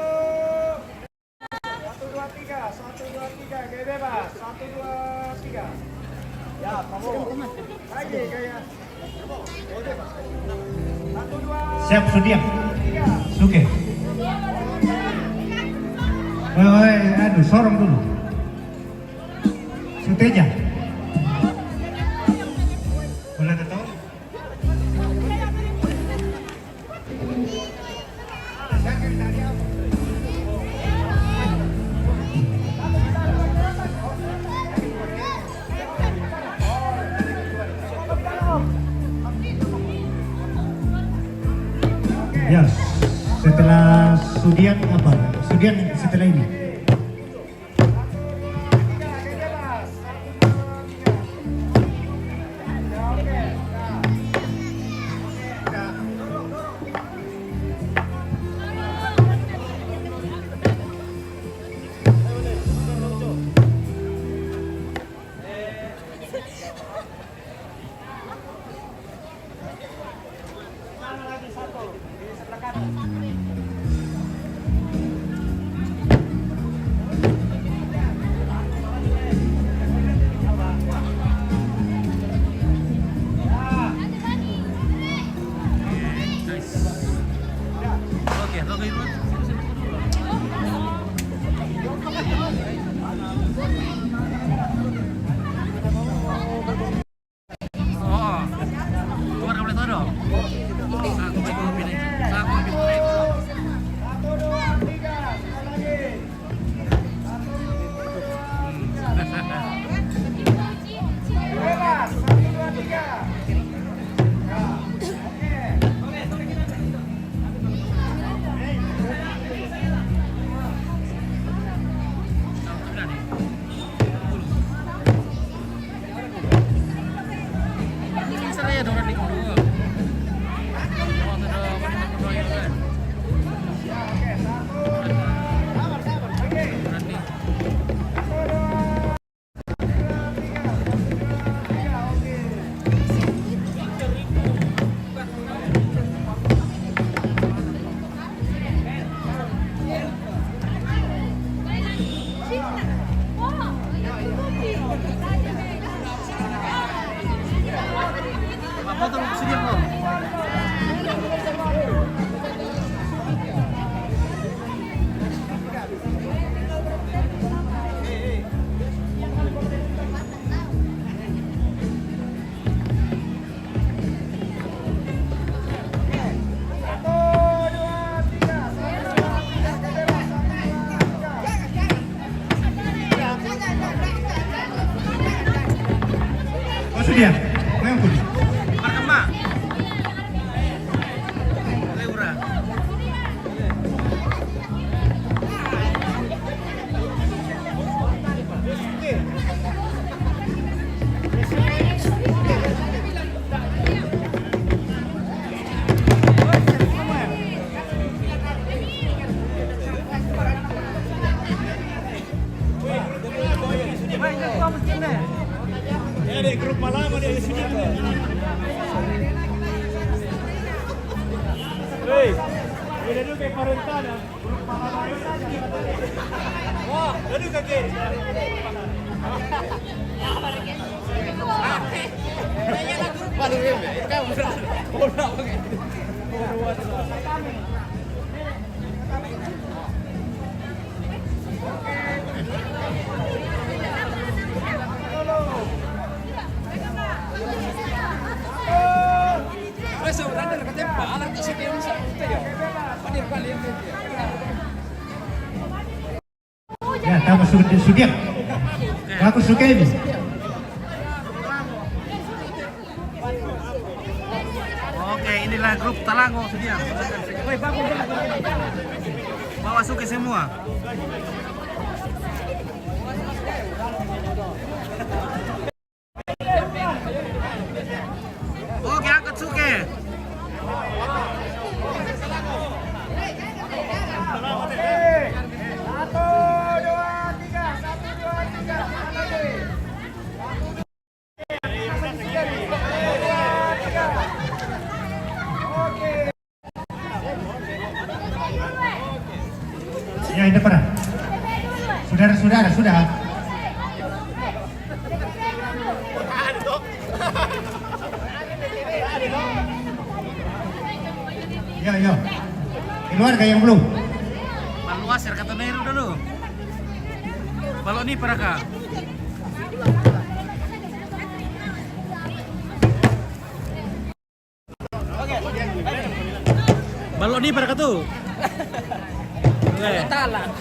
Satu, dua, tiga. Satu, dua, tiga. Gaya bebas. Satu, dua, tiga. Ya, kamu. Lagi gaya. Siap, Sudiang. Suke. Woi, woi, aduh, sorong dulu. Suteja. Boleh tahu? Ya, setelah Sudian apa? Sudian setelah ini. Oh, sudah. Main pun. Pertama. Leura. Eh, dek, grup malaman di sini. Hei, udah dulu kayak Parentana. Grup malaman. Wah, udah dulu kayak. Waduh, ya, kamu berani. Bola begitu. Wes, udah ada kata pala, tak sih, dia bisa, gitu ya. Hadir kali ini, ya. Kamu sudah sudah. Aku suka ini. Oke, inilah grup Talango sudah. Bawa suke semua. Oke, angkat suke. Satu, dua, tiga. Satu, dua, tiga. Oke. Ya, ini pernah. Saudara-saudara, sudah. Ya, ya. Keluarga yang belum. Maluas ya, kata Nairu dulu. Balok ni para ka. Balok ni para ka tu. Oke. Tala.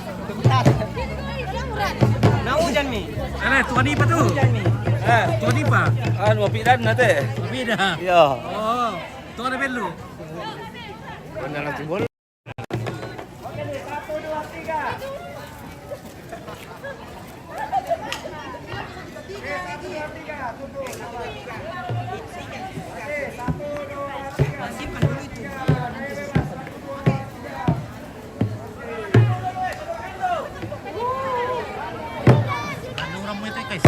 Nah, hujan mi. Ana, tuan ipa tu? Hujan mi. Eh, tuan ipa? Anu, api dan nate. Api dah. Iya. Oh, tuan ada belu. Mana lagi bola? Oke, nih, satu, dua, tiga. Oke, satu, dua, tiga. Tunggu. Oke, satu, dua, tiga. Simpan dulu itu. Ada orang Muay Thai, guys.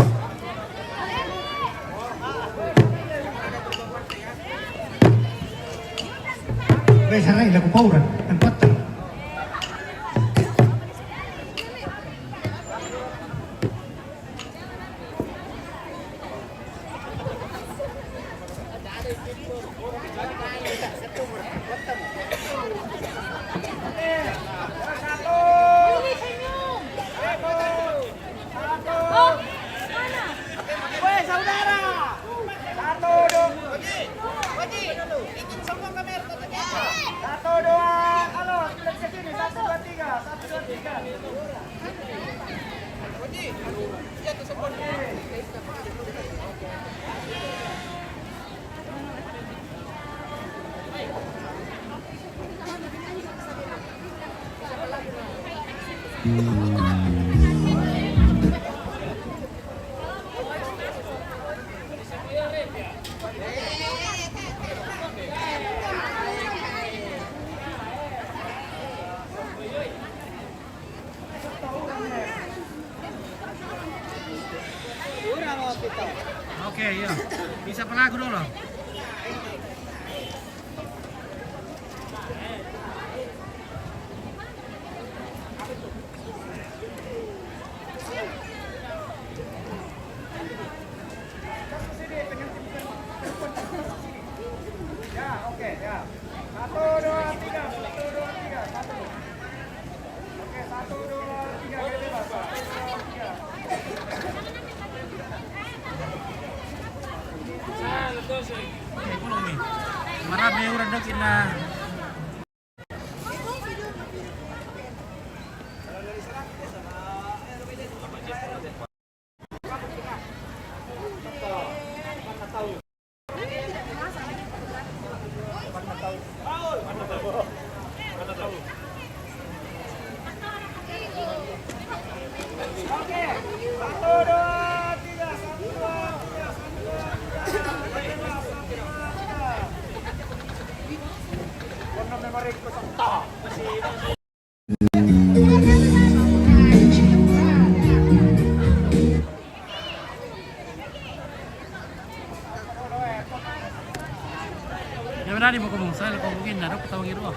Weh, sarai lagu pauran, tempat. Weh, saudara. Satu, dua. Satu, dua. Halo, ke sini. Satu, dua, tiga. Satu, dua, tiga. Oke, iya. Bisa pelaku dulu. Ya, oke, ya. Satu, dua, tiga. Satu, dua, tiga. Satu. Oke, satu, dua, tiga. Kali bebas. Satu, dua, tiga. Marah be orang dek ina. Ya, benar, di mau ngomong, saya mau mungkin, nah, aku tahu gitu, oh.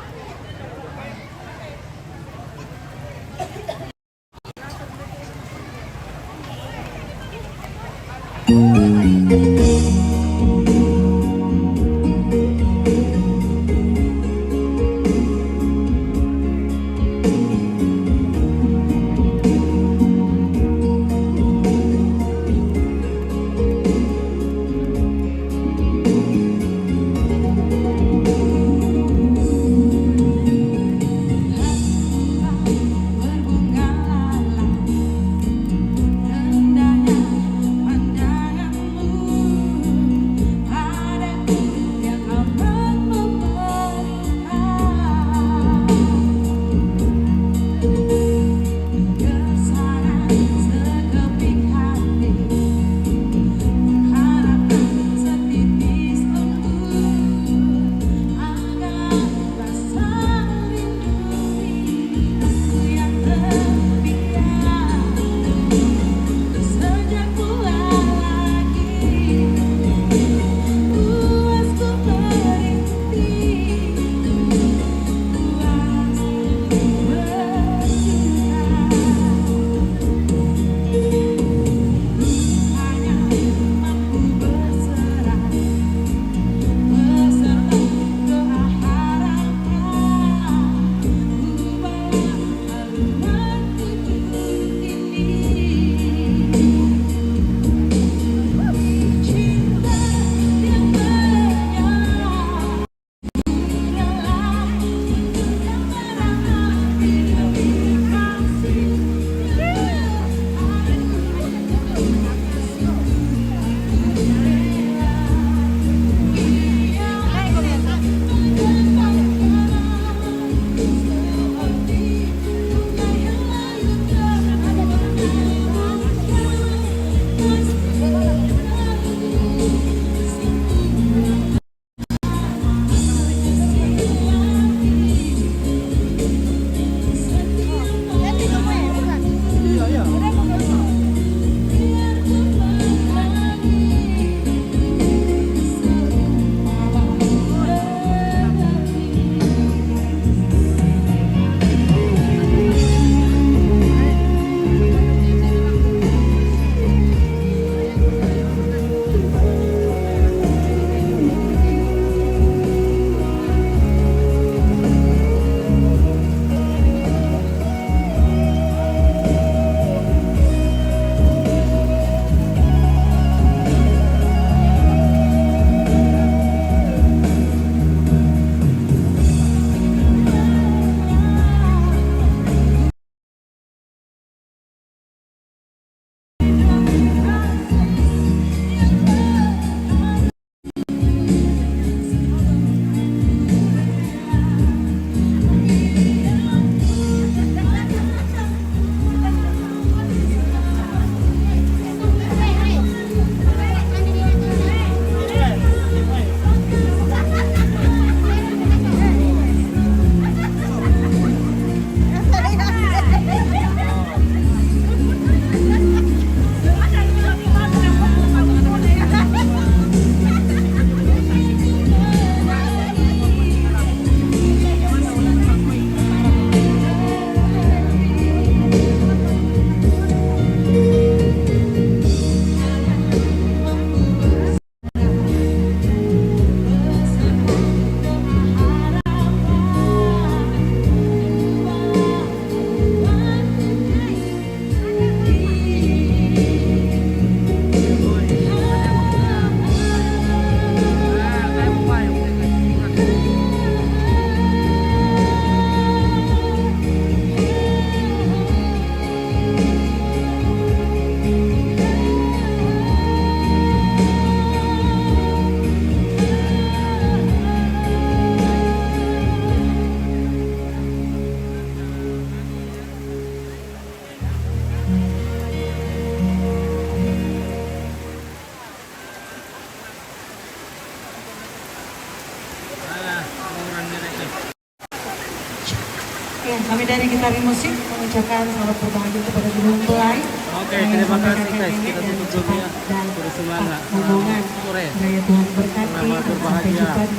Ya, kami dari Gitari Musik mengucapkan selamat berbahagia kepada kedua mempelai. Oke, terima kasih guys. Kita tutup dulu ya. Terus semangat. Rombongan. Kiranya Tuhan berkati dan sampai jumpa di